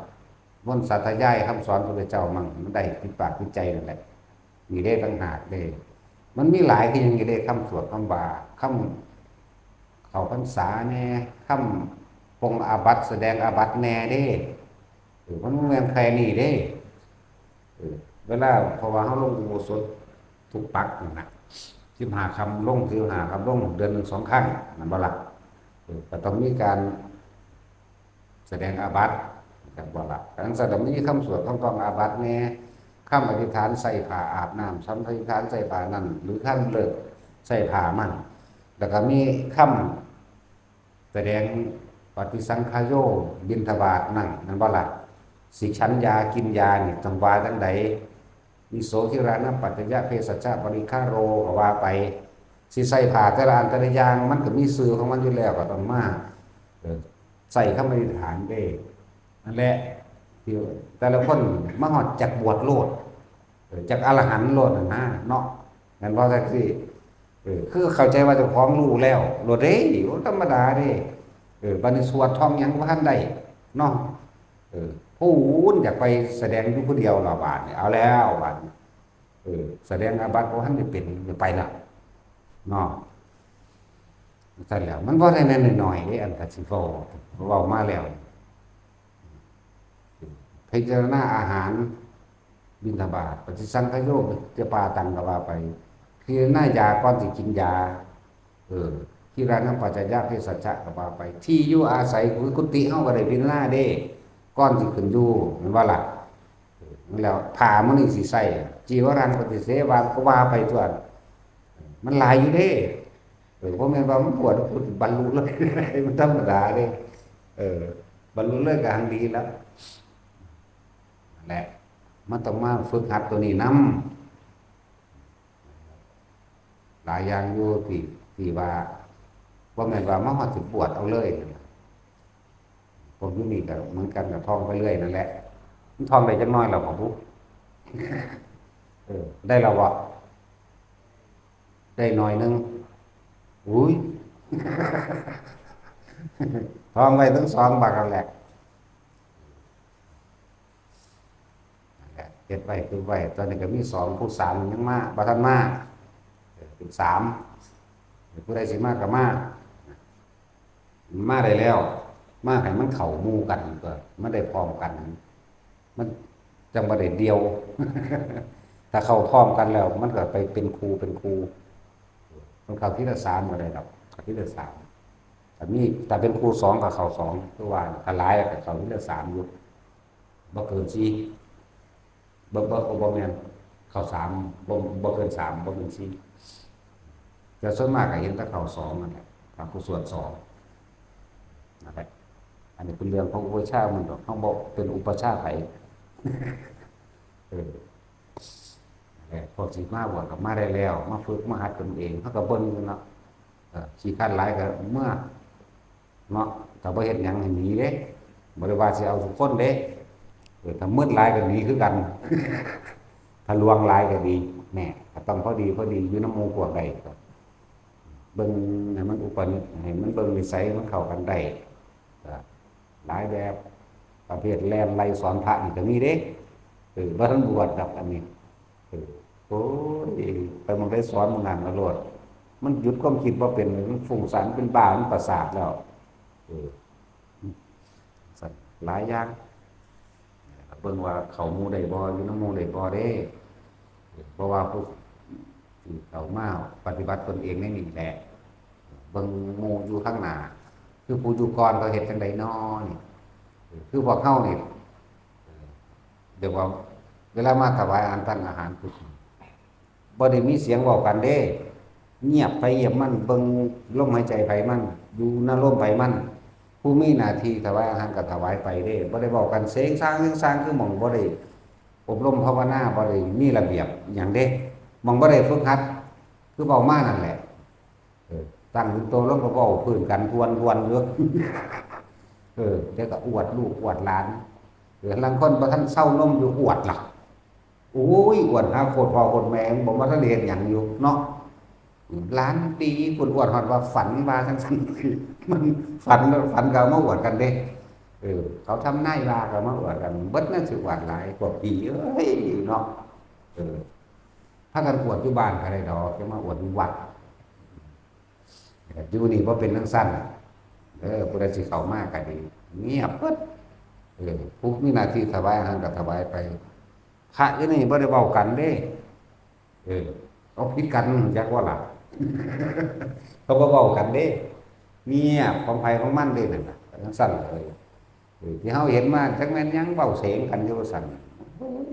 มนต์สาธยายคำสอนพระพุทธเจ้ามั่ง มันได้ติดปากติดใจนั่นแหละ นี่เด้ต่างหากเด้ มันมีหลายคือหยังนี่เด้ คำสวดคำว่า คำเข้าพรรษาแน่ คำปลงอาบัติ แสดงอาบัติแน่เด้ เออ มันบ่แม่นแค่นี้เด้ เออ เวลา เพราะว่าเฮาลงอุโบสถทุกปักนั่นน่ะ สิบห้าค่ำลง สิบห้าค่ำลง เดือนหนึ่งสองครั้ง นั่นบ่ล่ะ เออ ก็ต้องมีการแสดงอาบัติ จั่งบ่ล่ะ จั่งซั่นก็มีคำสวดคำต้องอาบัติแน่ คำอธิษฐานใส่ผ้าอาบน้ำ คำอธิษฐานใส่ผ้านั่น หรือคำเลิกใส่ผ้ามั่น แล้วก็มีคำ แสดงปฏิสังขโย บิณฑบาตนั่น นั่นบ่ล่ะ สิฉันยากินยานี่ต้องว่าจั่งใด วิโส คิรานะปัจจยะเภสัชชะปริคาโร ก็ว่าไป สิใส่ผ้าแต่ละอันแต่ละอย่างมันก็มีชื่อของมันอยู่แล้ว ก็ต้องมา เออ ใส่คำอธิษฐานเด้ นั่นแหละ ที่แต่ละคนมาฮอดจักบวชโลด เออ จักอรหันต์โลดน่ะนะเนาะ แม่นบ่จั่งซี้ เออ คือเข้าใจว่าเจ้าของรู้แล้วโลดเด้ โอ้ ธรรมดาเด้ เออ บัดนี้สวดท่องหยังบ่ทันได้เนาะ เออ พู้นอยากไปแสดงอยู่ผู้เดียวล่ะบาดนี้ เอาแล้วบาดนี้ เออ แสดงอาบัติบ่ทันได้เป็น ไปละเนาะ ซั่นแหล้ว มันบ่ได้แม่นน้อยๆเด้ อันคันสิเว้า เว้ามาแล้ว พิจารณาอาหาร บิณฑบาต ปฏิสังขโยจน์ จะปาตังก็ว่าไป พิจารณายาก่อนสิกินยา เออ คิรานะปัจจยะเภสัชชะก็ว่าไป ที่อยู่อาศัยคือกุฏิเฮาก็ได้พิจารณาเด้ ก่อนสิขึ้นอยู่ แม่นบ่ล่ะ เออ นั่นแหล้ว ผ้ามื้อนี้สิใส่ จีวรังปฏิเสวัง ก็ว่าไปตั๊ว มันหลายอยู่เด้ เออ บ่แม่นว่ามันบวชปุ๊บบรรลุเลย มันธรรมดาเด้ เออ บรรลุเลยก็หังดีแล้ว นั่นแหละ มันต้องมาฝึกหัดตัวนี้นำ หลายอย่างอยู่ที่ ที่ว่า บ่แม่นว่ามาฮอดสิบวชเอาเลยนั่นล่ะ พวกอยู่นี่ก็เหมือนกัน ก็ท่องไปเรื่อยนั่นแหละ มันท่องได้จักหน่อยแล้วบ่บุ เออ ได้แล้วบ่ ได้หน่อยหนึ่ง อุ้ย ท่องไว้ทั้งสองบักนั่นแหละ นั่นแหละ เฮ็ดไว้ ฝึกไว้ ตอนนี้ก็มีสอง ผู้สามยังมา บ่ทันมา เออ เป็นสาม ผู้ใดสิมาก็มา มาได้แล้ว มาให้มันเข้าหมู่กันก็มาได้พร้อมกัน มันจั่งบ่ได้เดี่ยว ถ้าเข้าพร้อมกันแล้ว มันก็ไปเป็นคู่เป็นคู่ มันเข้าทีละสามก็ได้ดอก เข้าทีละสาม ถ้ามี ถ้าเป็นคู่สองก็เข้าสอง คือว่าถ้าหลายก็เข้าทีละสามอยู่ บ่เกินสี่ บ่ บ่ บ่ บ่แม่น เข้าสาม บ่ บ่เกินสาม บ่เกินสี่ แต่ส่วนมากก็เห็นแต่เข้าสองนั่นแหละ พระผู้สวดสองนั่นแหละ อันนี้เป็นเรื่องของอุปัชฌาย์มันดอก เฮาบ่เป็นอุปัชฌาย์ไผ เออ นั่นแหละ พวกสิมาบวชก็มาได้แล้ว มาฝึกมาหัดตนเอง เฮาก็เบิ่งอยู่เนาะ เออ ขี้คร้านหลายก็เมือ เนาะ ถ้าบ่เฮ็ดหยังให้หนีเด้ บ่ได้ว่าสิเอาทุกคนเด้ เออ ถ้ามึนหลายก็หนีคือกัน ถ้าหลวงหลายก็ดี แหน่ ก็ต้องพอดี พอดี อยู่นำหมู่พวกได้ ก็เบิ่งให้มันอุปนิสัย ให้มันเบิ่งนิสัยมันเข้ากันได้ ก็หลายแบบ ประเภทแล่นไล่สอนพระนี่ก็มีเด้ เออ บ่ทันบวชดอกอันนี้ เออ โอ้ย ไปหม่องใดสอนหม่องนั้นเอาโลด มันหยุดความคิดบ่เป็น มันฟุ้งซ่าน เป็นบ้า มันประสาทแล้ว เออ ซั่นหลายอย่าง เบิ่งว่าเข้าหมู่ได้บ่ อยู่นำหมู่ได้บ่เด้ เพราะว่าผู้ที่เข้ามาปฏิบัติตนเองในนี่แหละ เบิ่งหมู่อยู่ข้างหน้า คือผู้อยู่ก่อนเขาเฮ็ดจั่งใดน้อนี่ คือพวกเฮานี่ เดี๋ยวว่าเวลามาถวายอาหาร ทานอาหารปุ๊บ บ่ได้มีเสียงเว้ากันเด้ เงียบไผเงียบมัน เบิ่งลมหายใจไผมัน อยู่นำลมไผมัน ผู้มีหน้าที่ถวายอาหารก็ถวายไปเด้ บ่ได้เว้ากันเสียงซ่างเสียงซ่าง คือหม่องบ่ได้อบรมภาวนา บ่ได้มีระเบียบหยังเด้ หม่องบ่ได้ฝึกหัด คือเว้ามานั่นแหละ เออ ตั้งโตลงก็เว้าพื้นกันทวนๆอยู่ เออ เดี๋ยวก็อวดลูกอวดหลาน เออ ลางคนบ่ทันเซานมอยู่อวดล่ะ โอ้ย อวดหาโคตรพ่อโคตรแม่ บ่มาทันได้เฮ็ดหยังอยู่เนาะ หลานดี คนอวดฮอดว่าฝันว่าจั่งซั่น มันฝัน ฝันก็เอามาอวดกันเด้ เออ เขาทำนายว่าก็มาอวดกัน เบิดนั่นสิอวดหลาย พวกผีเอ้ยเนาะ เออ พากันอวดอยู่บ้านก็ได้ดอก จะมาอวดอยู่วัด อยู่นี่บ่เป็นจั่งซั่น เออ ผู้ใดสิเข้ามาก็ดี เงียบปึ๊ด เออ ผู้มีหน้าที่ถวายอาหารก็ถวายไป พระอยู่นี่บ่ได้เว้ากันเด้ เออ เอาผิดกันจักว่าล่ะ เขาบ่เว้ากันเด้ เงียบของไผของมันเด้นั่นน่ะ จั่งซั่นเลย เออ ที่เฮาเห็นมาจักแม่นหยังเว้าเสียงกันอยู่ซั่น โอ้ย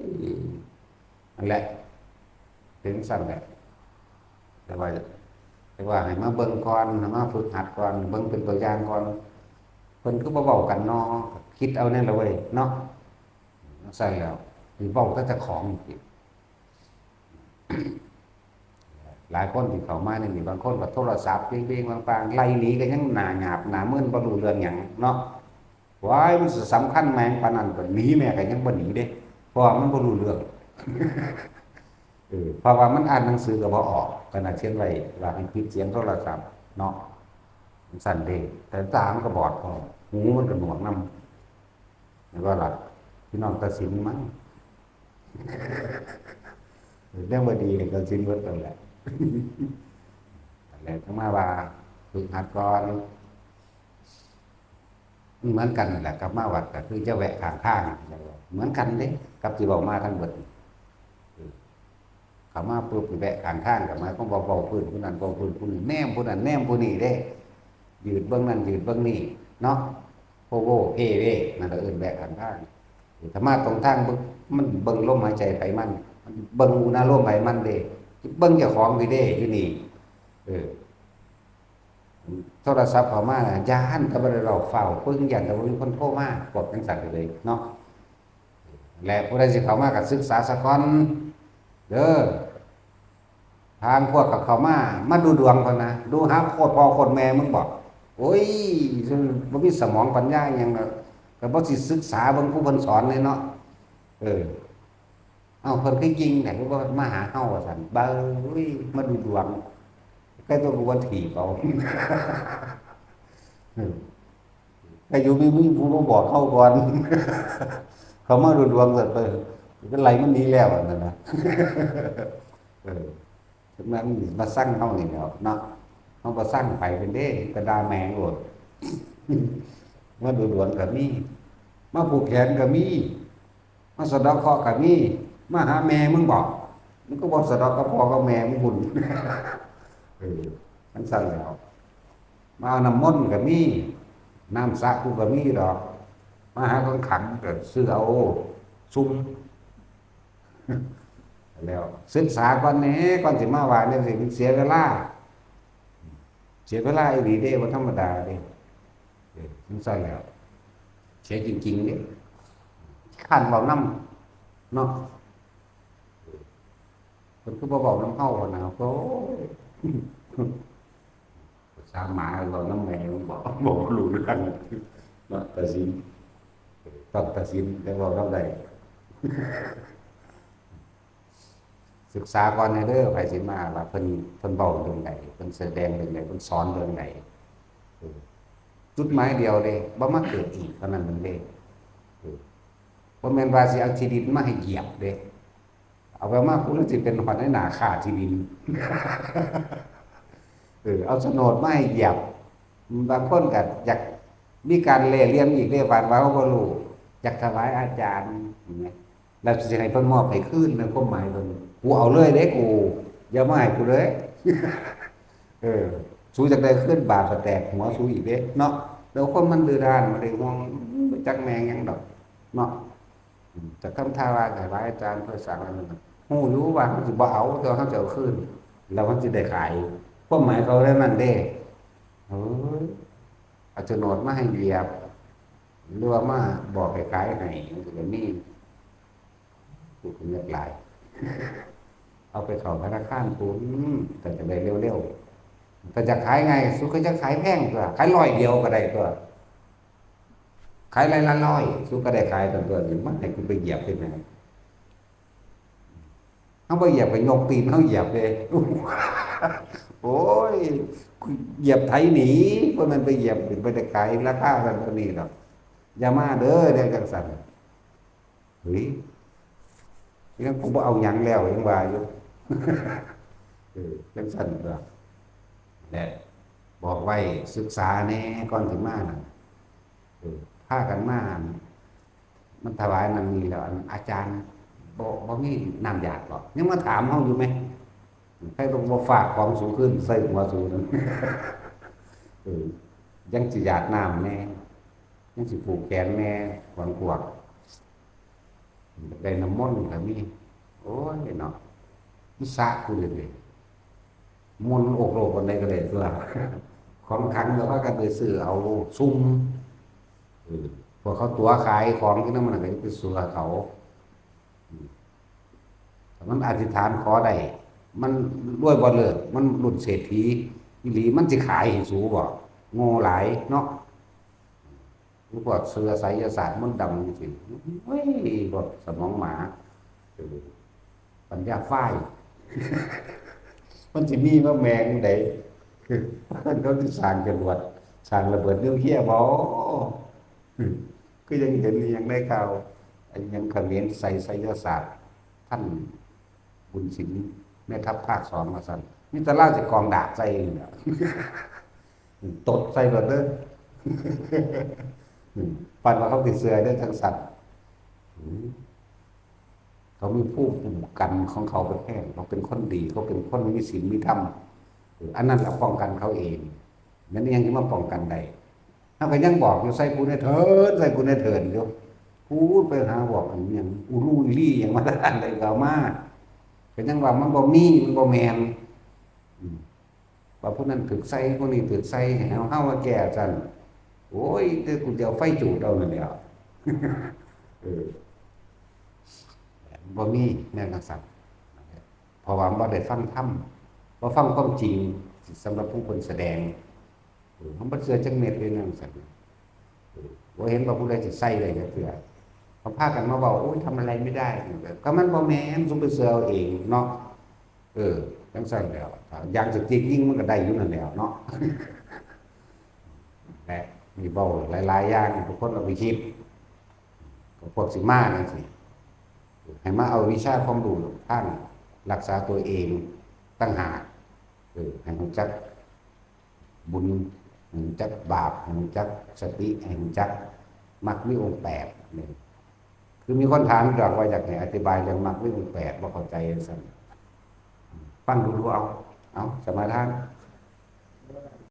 นั่นแหละ เป็นซั่นแหละ แต่ว่า แต่ว่าให้มาเบิ่งก่อน ให้มาฝึกหัดก่อน เบิ่งเป็นตัวอย่างก่อน เพิ่นคือบ่เว้ากันเนาะ คิดเอาแน่ละเว้ยเนาะ ใช่แล้ว มีเว้าแต่เจ้าของ หลายคนที่เข้ามาในนี่ บางคนก็โทรศัพท์เบ้งๆ บางๆ ไล่หนีก็ยังหน้าหยาบหน้ามึน บ่รู้เรื่องหยังเนาะ ว้าย มันสิสำคัญแม่งปานนั้น ก็หนีแม่ก็ยังบ่หนีเด้ เพราะว่ามันบ่รู้เรื่อง เออ เพราะว่ามันอ่านหนังสือก็บ่ออก ขนาดเขียนไว้ว่าให้ปิดเสียงโทรศัพท์เนาะ มันสั่นเด้ แต่ตามันก็บอดพอ หูมันก็หนวกนำ แม่นบ่ล่ะ พี่น้องตัดสินมั้ง เรื่องบ่ดีก็ตัดสินเบิดนั่นแหละ นั่นแหละ จั่งมาว่าฝึกหัดก่อน เหมือนกันนั่นแหละ กลับมาวัดก็คือจะแวะข้างทาง เหมือนกันเด้ กับที่เว้ามาทั้งเบิด เออ เข้ามาปุ๊บแวะข้างทางก็หมายความว่าเว้าพื้นผู้นั้น เว้าพื้นผู้นี้ แนมผู้นั้น แนมผู้นี้เด้ ยืดเบิ่งนั่น ยืดเบิ่งนี่ เนาะ โพโวเพเว นั่นก็เอิ้นแวะข้างทาง ถ้ามาตรงทาง เบิ่ง มันเบิ่งลมหายใจไผมัน มันเบิ่งอุณหภูมิไผมันเด้ เบิ่งเจ้าของพีเด้ อยู่นี่ เออ โทรศัพท์เข้ามาน่ะ ย้านแต่บ่ได้เว้า ฟ้าวปึ้ง ย้านแต่บ่มีคนโทรมา พวกจั่งซั้นเลยเนาะ และผู้ใดสิเข้ามาก็ศึกษาซะก่อนเด้อ ทางพวกก็เข้ามา มาดูดวงเพิ่นนะ ดูหาโคตรพ่อโคตรแม่มึงบอก โอ้ย บ่มีสมองปัญญาอิหยังดอก ก็บ่สิศึกษาเบิ่งผู้เพิ่นสอนเลยเนาะ เออ เอ้า เพิ่นคือยิงแต่คือว่ามาหาเฮาว่าซั่น เบ้ย มาดูดวง ใกล้ตัวกูว่าถีบเอา เออ ก็อยู่มี มีผู้มาบอกเฮาก่อน เขามาดูดวงซั่น เออ เป็นไรมันหนีแล้วนั่นนะ เออ ฉะนั้นมาสั่งเฮานี่แหล้วเนาะ เฮาบ่สั่งไผเพิ่นเด้ ก็ด่าแม่งโลด มาดูดวงก็มี มาผูกแขนก็มี มาสะเดาะเคราะห์ก็มี มาหาแม่มึงบอก มึงก็บ่สะเดาะกับพ่อกับแม่มึงพุ้น เออ จั่งซั้นแหล้ว มาเอาน้ำมนต์ก็มี น้ำสระกูก็มีดอก มาหาของขังก็ซื้อเอา ซุ่ม แล้วศึกษาก่อนแหน่ ก่อนสิมาว่าจั่งซี้ มันเสียเวลา เสียเวลาอีหลีเด้ บ่ธรรมดาเด้ เออ จั่งซั้นแหล้ว เสียจริงๆเด้ คันเว้านำเนาะ เพิ่นคือบ่เว้านำเฮาหั่นนะ โอ้ย ภาษาหมาเว้านำแม่มันบอก บอกบ่รู้เรื่องเนาะ ตัดสิน ต้องตัดสินจั่งเว้านำได้ ศึกษาก่อนแหน่เด้อ ไผสิมาว่าเพิ่น เพิ่นเว้าเรื่องใด เพิ่นแสดงเรื่องใด เพิ่นสอนเรื่องใด เออ จุดหมายเดียวเด้ บ่มาเกิดอีกเท่านั้นเองเด้ เออ บ่แม่นว่าสิเอาที่ดินมาให้เหยียบเด้ เอาไปมา กูเลยสิเป็นฮอดนายหน้าค้าที่ดิน เออ เอาโฉนดมาให้เหยียบ บางคนก็อยากมีการแลกเปลี่ยนอีกเด้ บาดว่าเขาบ่รู้ อยากถวายอาจารย์ เห็นไหม แล้วสิให้เพิ่นมอบให้คืน ในความหมายเพิ่น กูเอาเลยเด้กู อย่ามาให้กูเลย เออ สูจักได้คืนบาดก็แตกหัวสูอีกเด้เนาะ แล้วคนมันดื้อด้าน มันได้ห่วง บ่จักแม่งหยังดอกเนาะ อืม แต่คำถามว่าถวายอาจารย์เพื่อสร้างอันนั้นน่ะ ฮู้อยู่ว่าเฮาสิบ่เอา แต่ว่าเฮาจะเอาคืน แล้วมันสิได้ขาย ความหมายเขาเท่านั้นเด้ เอ้ย เอาโฉนดมาให้เหยียบ หรือว่ามาบอกให้ขายให้ มันสิได้มี กูก็เงือกหลาย เอาไปเข้าธนาคารกู อืม แต่จะได้เร็วๆ แต่จะขายไง สุก็จะขายแพงตัว ขายร้อยเดียวก็ได้ตัว ขายร้อยละร้อย สุก็ได้ขายตัวตัวนี้ มันให้กูไปเหยียบที่ไหน เฮาบ่เหยียบก็ยกตีนเฮาเหยียบเลย โอ้ย เหยียบไถหนี เพราะมันไปเหยียบ ไปขายราคากันตัวนี้ดอก อย่ามาเด้อ เรื่องจังซั่น เฮ้ย ยังกูบ่เอาหยังแล้ว ยังว่าอยู่ เออ จังซั่นตัว และบอกไว้ศึกษาแหน่ก่อนสิมาน่ะ เออ พากันมา มันถวายนั่นนี่แล้ว อันอาจารย์บ่ บ่มีน้ำหยาดหรอก ยังมาถามเฮาอยู่ไหม ใครต้องมาฝากของสูงขึ้น ใส่หัวสูงนั่น เออ ยังสิหยาดน้ำแหน่ ยังสิผูกแขนแหน่ ขวัญขวาก ได้น้ำมนต์ก็มี โอ้ยเนาะ มันสะกูเลยเด้ มนต์อกโลกอันใดก็ได้ตัว ของขังก็พากันไปซื้อเอาซุ่ม เออ วกเขาตั๋วขายของอยู่นำมันก็อย่าไปเชื่อเขา อืม ถ้ามันอธิษฐานขอได้ มันรวยบ่เลิก มันรุ่นเศรษฐีอีหลี มันสิขายให้สูบ่ โง่หลายเนาะ พวกเชื่อไสยศาสตร์มนต์ดำจังซี้ โอ้ย รถสมองหมา เออ ปัญญาฝ้าย มันสิมีมาแม่นใด เขาสิสร้างจรวด สร้างระเบิดนิวเคลียร์บ่ คือยังเห็นอีหยังในข่าว ไอ้หยังเขมรใส่ไสยศาสตร์ ท่านบุญสิน แม่ทัพภาคสองว่าซั่น มีแต่ลาวสิกองดากใส่นี่แหละ ตดใส่เบิดเด้อ ปานว่าเขาสิเชื่อได้จังซั่น อืม เขามีภูมิคุ้มกันของเขาไปแท้ เขาเป็นคนดี เขาเป็นคนมีศีลมีธรรม เออ อันนั้นแหละป้องกันเขาเอง แม่นอิหยังสิมาป้องกันได้ เฮาก็ยังบอกอยู่ ใส่กูแน่เถิน ใส่กูแน่เถินอยู่ พูดไปหาบอกอันหยัง อูรูอีหลีหยังมา อันใดก็เอามา ก็ยังว่ามันบ่มี มันบ่แม่น อืม ว่าผู้นั้นถืกใส่ ผู้นี้ถืกใส่ ให้เฮา เฮามาแก้ซั่น โอ้ย แต่กูสิเอาไฟจูดเอานั่นแหล้ว เออ บ่มีแนวจั่งซั้น เพราะว่าบ่ได้ฟังธรรม บ่ฟังความจริง สำหรับผู้เพิ่นแสดง เออ มันบ่เชื่อจักเม็ดเลยแนวจั่งซั้น เออ บ่เห็นว่าผู้ใดสิใส่ได้จักเทื่อ เขาพากันมาเว้า โอ้ย ทำอะไรไม่ได้ ก็มันบ่แม่น ซุมไปเชื่อเอาเองเนาะ เออ จั่งซั้นแหล้ว ถ้ายางสติ๊กยิงมันก็ได้อยู่นั่นแหล้วเนาะ และมีเว้าหลายๆอย่าง ทุกคนเอาไปคิด ก็พวกสิมาจั่งซี้ ให้มาเอาวิชาความรู้ทางรักษาตัวเองต่างหาก เออ ให้รู้จักบุญ ให้รู้จักบาป ให้รู้จักสติ ให้รู้จักมรรคมีองค์แปดนี่ คือมีคนถามดอกว่าอยากให้อธิบายเรื่องมรรคมีองค์แปด บ่เข้าใจว่าซั่น ฟังดูๆ เอา เอา สมาทาน